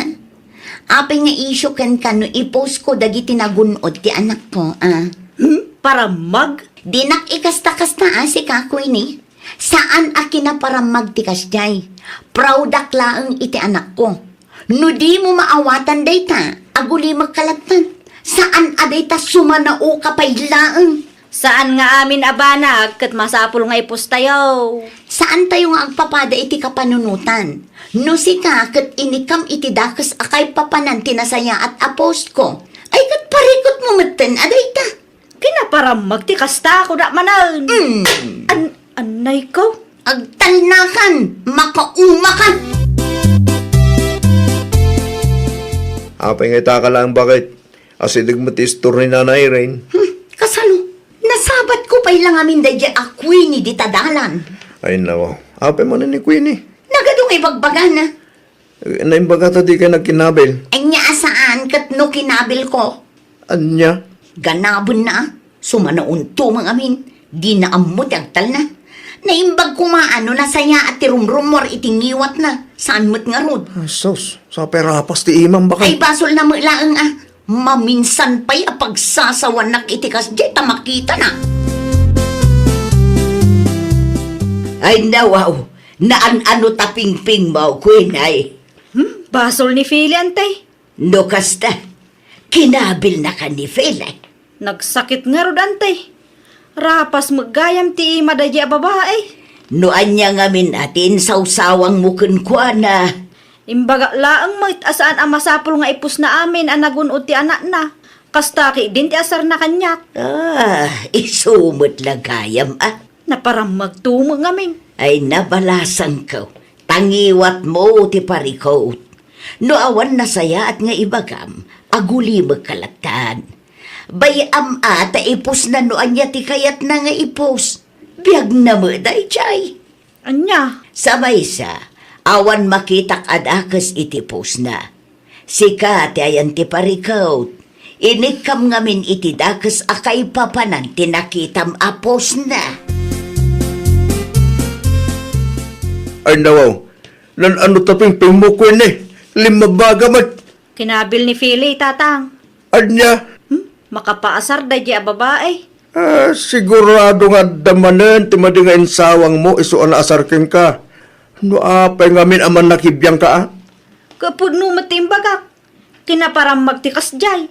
Apay nga isyu kenka no ipostko dagiti nagun-od ti anakko, a? Hmm? Parammag? Dinak ikasta-kasta a sika, Queenie. Saan a kinaparammag ti kasdiay. Proudak laeng iti anakko. No dimo maawatan dayta, agulimekka latta. Saan a dayta, sumanaoka pay laeng. Saan nga amin a banag ket masapul nga ipustayo. Saantayo nga agpapada iti kapanunotan. No sika ket inikkam iti dakes a kaipapanan ti nasayaat a postko, ay ket parikutmo metten a dayta. Kinaparammag ti kasta, kunak manen. Mm. An-, annayko? Agtalnakan, makaumakan. Apay nga ita ka laeng baket? Asideg met ti istor ni Nana Irene. Hmm, kasano? Nasabatko pay la ngamin daydiay a Queenie dita dalan. Ay, nawa. Apay manen ni Queenie? Nagadu nga ibagbagana. Naimbagata dikay nagkinabil. Ania a saan ket no kinabilko? Ania? Ganabenna, sumanaonto met ngamin. Dina ammo ti agtalna. Naimbag koma a no nasayaat ti rumrummuar iti ngiwatna. Saan met ngarud. Ay, sus. Sapay rapas ti imam, baket. Ay, basolna met laeng a. Maminsan pay a pagsasawanak iti kasdiay ta makitana. Ay, nawaw, naan-ano ta pingpingmo, Queenie. Hmm, basol ni Philly, ante. No kasta, kinabilnaka ni Philly. Nagsakit ngarud, ante. Rapas met gayam ti ima daydiay a babai. No ania ngamin a ti insawsawangmo kenkuana? Imbagak laeng met a saan a masapul nga ipusna amin a nagun-od ti anakna. Kasta ketdin ti asarna kaniak. Ah, isu met la gayam a. Naparammagto met ngamin. Ay, nabalasangko. Ta ngiwatmo ti parikut. No awan nasayaat nga ibagam, agulimekka lattan. Bay-am a ta ipusna no ania ti kayatna nga ipus. Biagna met daydiay. Ania? Sa maysa, awan makitak a dakes iti pusna. Sika ti ayan ti parikut. Inikkam ngamin iti dakes a kaipapanan ti nakitam a pusna. Ay, nawaw, naan-ano ta pingpingmo, Queenie? Limmabaga met. Kinabil ni Philly, Tatang. Ania? Hmm? Makapaasar daydiay a babai. Ah, sigurado nga adda manen ti madi nga insawangmo isu a naasar kenka. No apay ngamin a mannakibiangka, a? Ket pudno met ti imbagak. Kinaparammag ti kasdiay.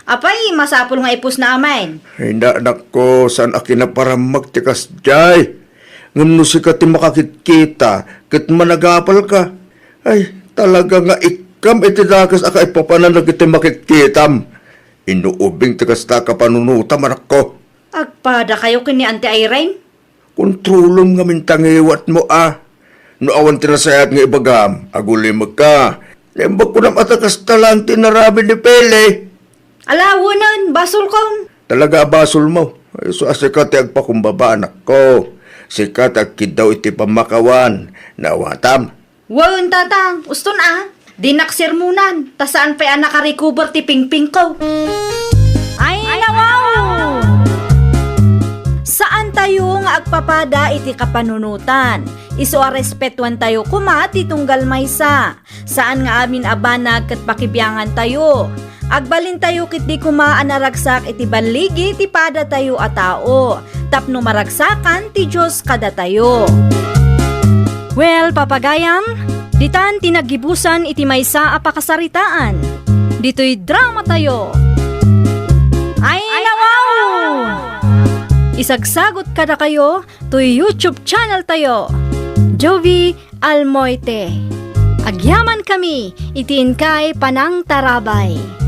Apay, masapul nga ipusna amin? Ay, na, anakko, saan a kinaparammag ti kasdiay. Ngem no sika ti makakitkita, ket managapalka. Ay, talaga nga ikkam iti dakes a kaipapanan dagiti makitkitam. Inuubing ti kasta a kapanunotam, anakko. Agpadakayo ken ni Auntie Irene? Kontrolom ngamin ta ngiwatmo a. No awan ti nasayaat nga ibagam, agulimekka. Naimbag kunam a ta kasta laeng ti inaramid ni Philly. Ala, wenen, basolkon. Talaga a basolmo. Isu a sika ti agpakumbaba, anakko. Sika ti agkiddaw iti pammakawan. Naawatam? Wen, Tatang, uston a. Dinak sermonan, ta saan pay a nakarecover ti pingpingko. Ay, nawaw! Saantayo nga agpapada iti kapanunotan. Isu a respetuantayo koma ti tunggal maysa. Saan nga amin a banag ket pakibiangantayo. Agbalintayo ketdi koma a naragsak iti balligi ti padatayo a tao, tapno maragsakan ti Dios kadatayo. Well, papagayam, ditan ti naggibusan iti maysa a pakasaritaan. Ditoy dramatayo. Ay, nawaw! Isagsagot kadakayo toy YouTube channel tayo, Jovie Almoite. Agyamankami iti inkay panangtarabay.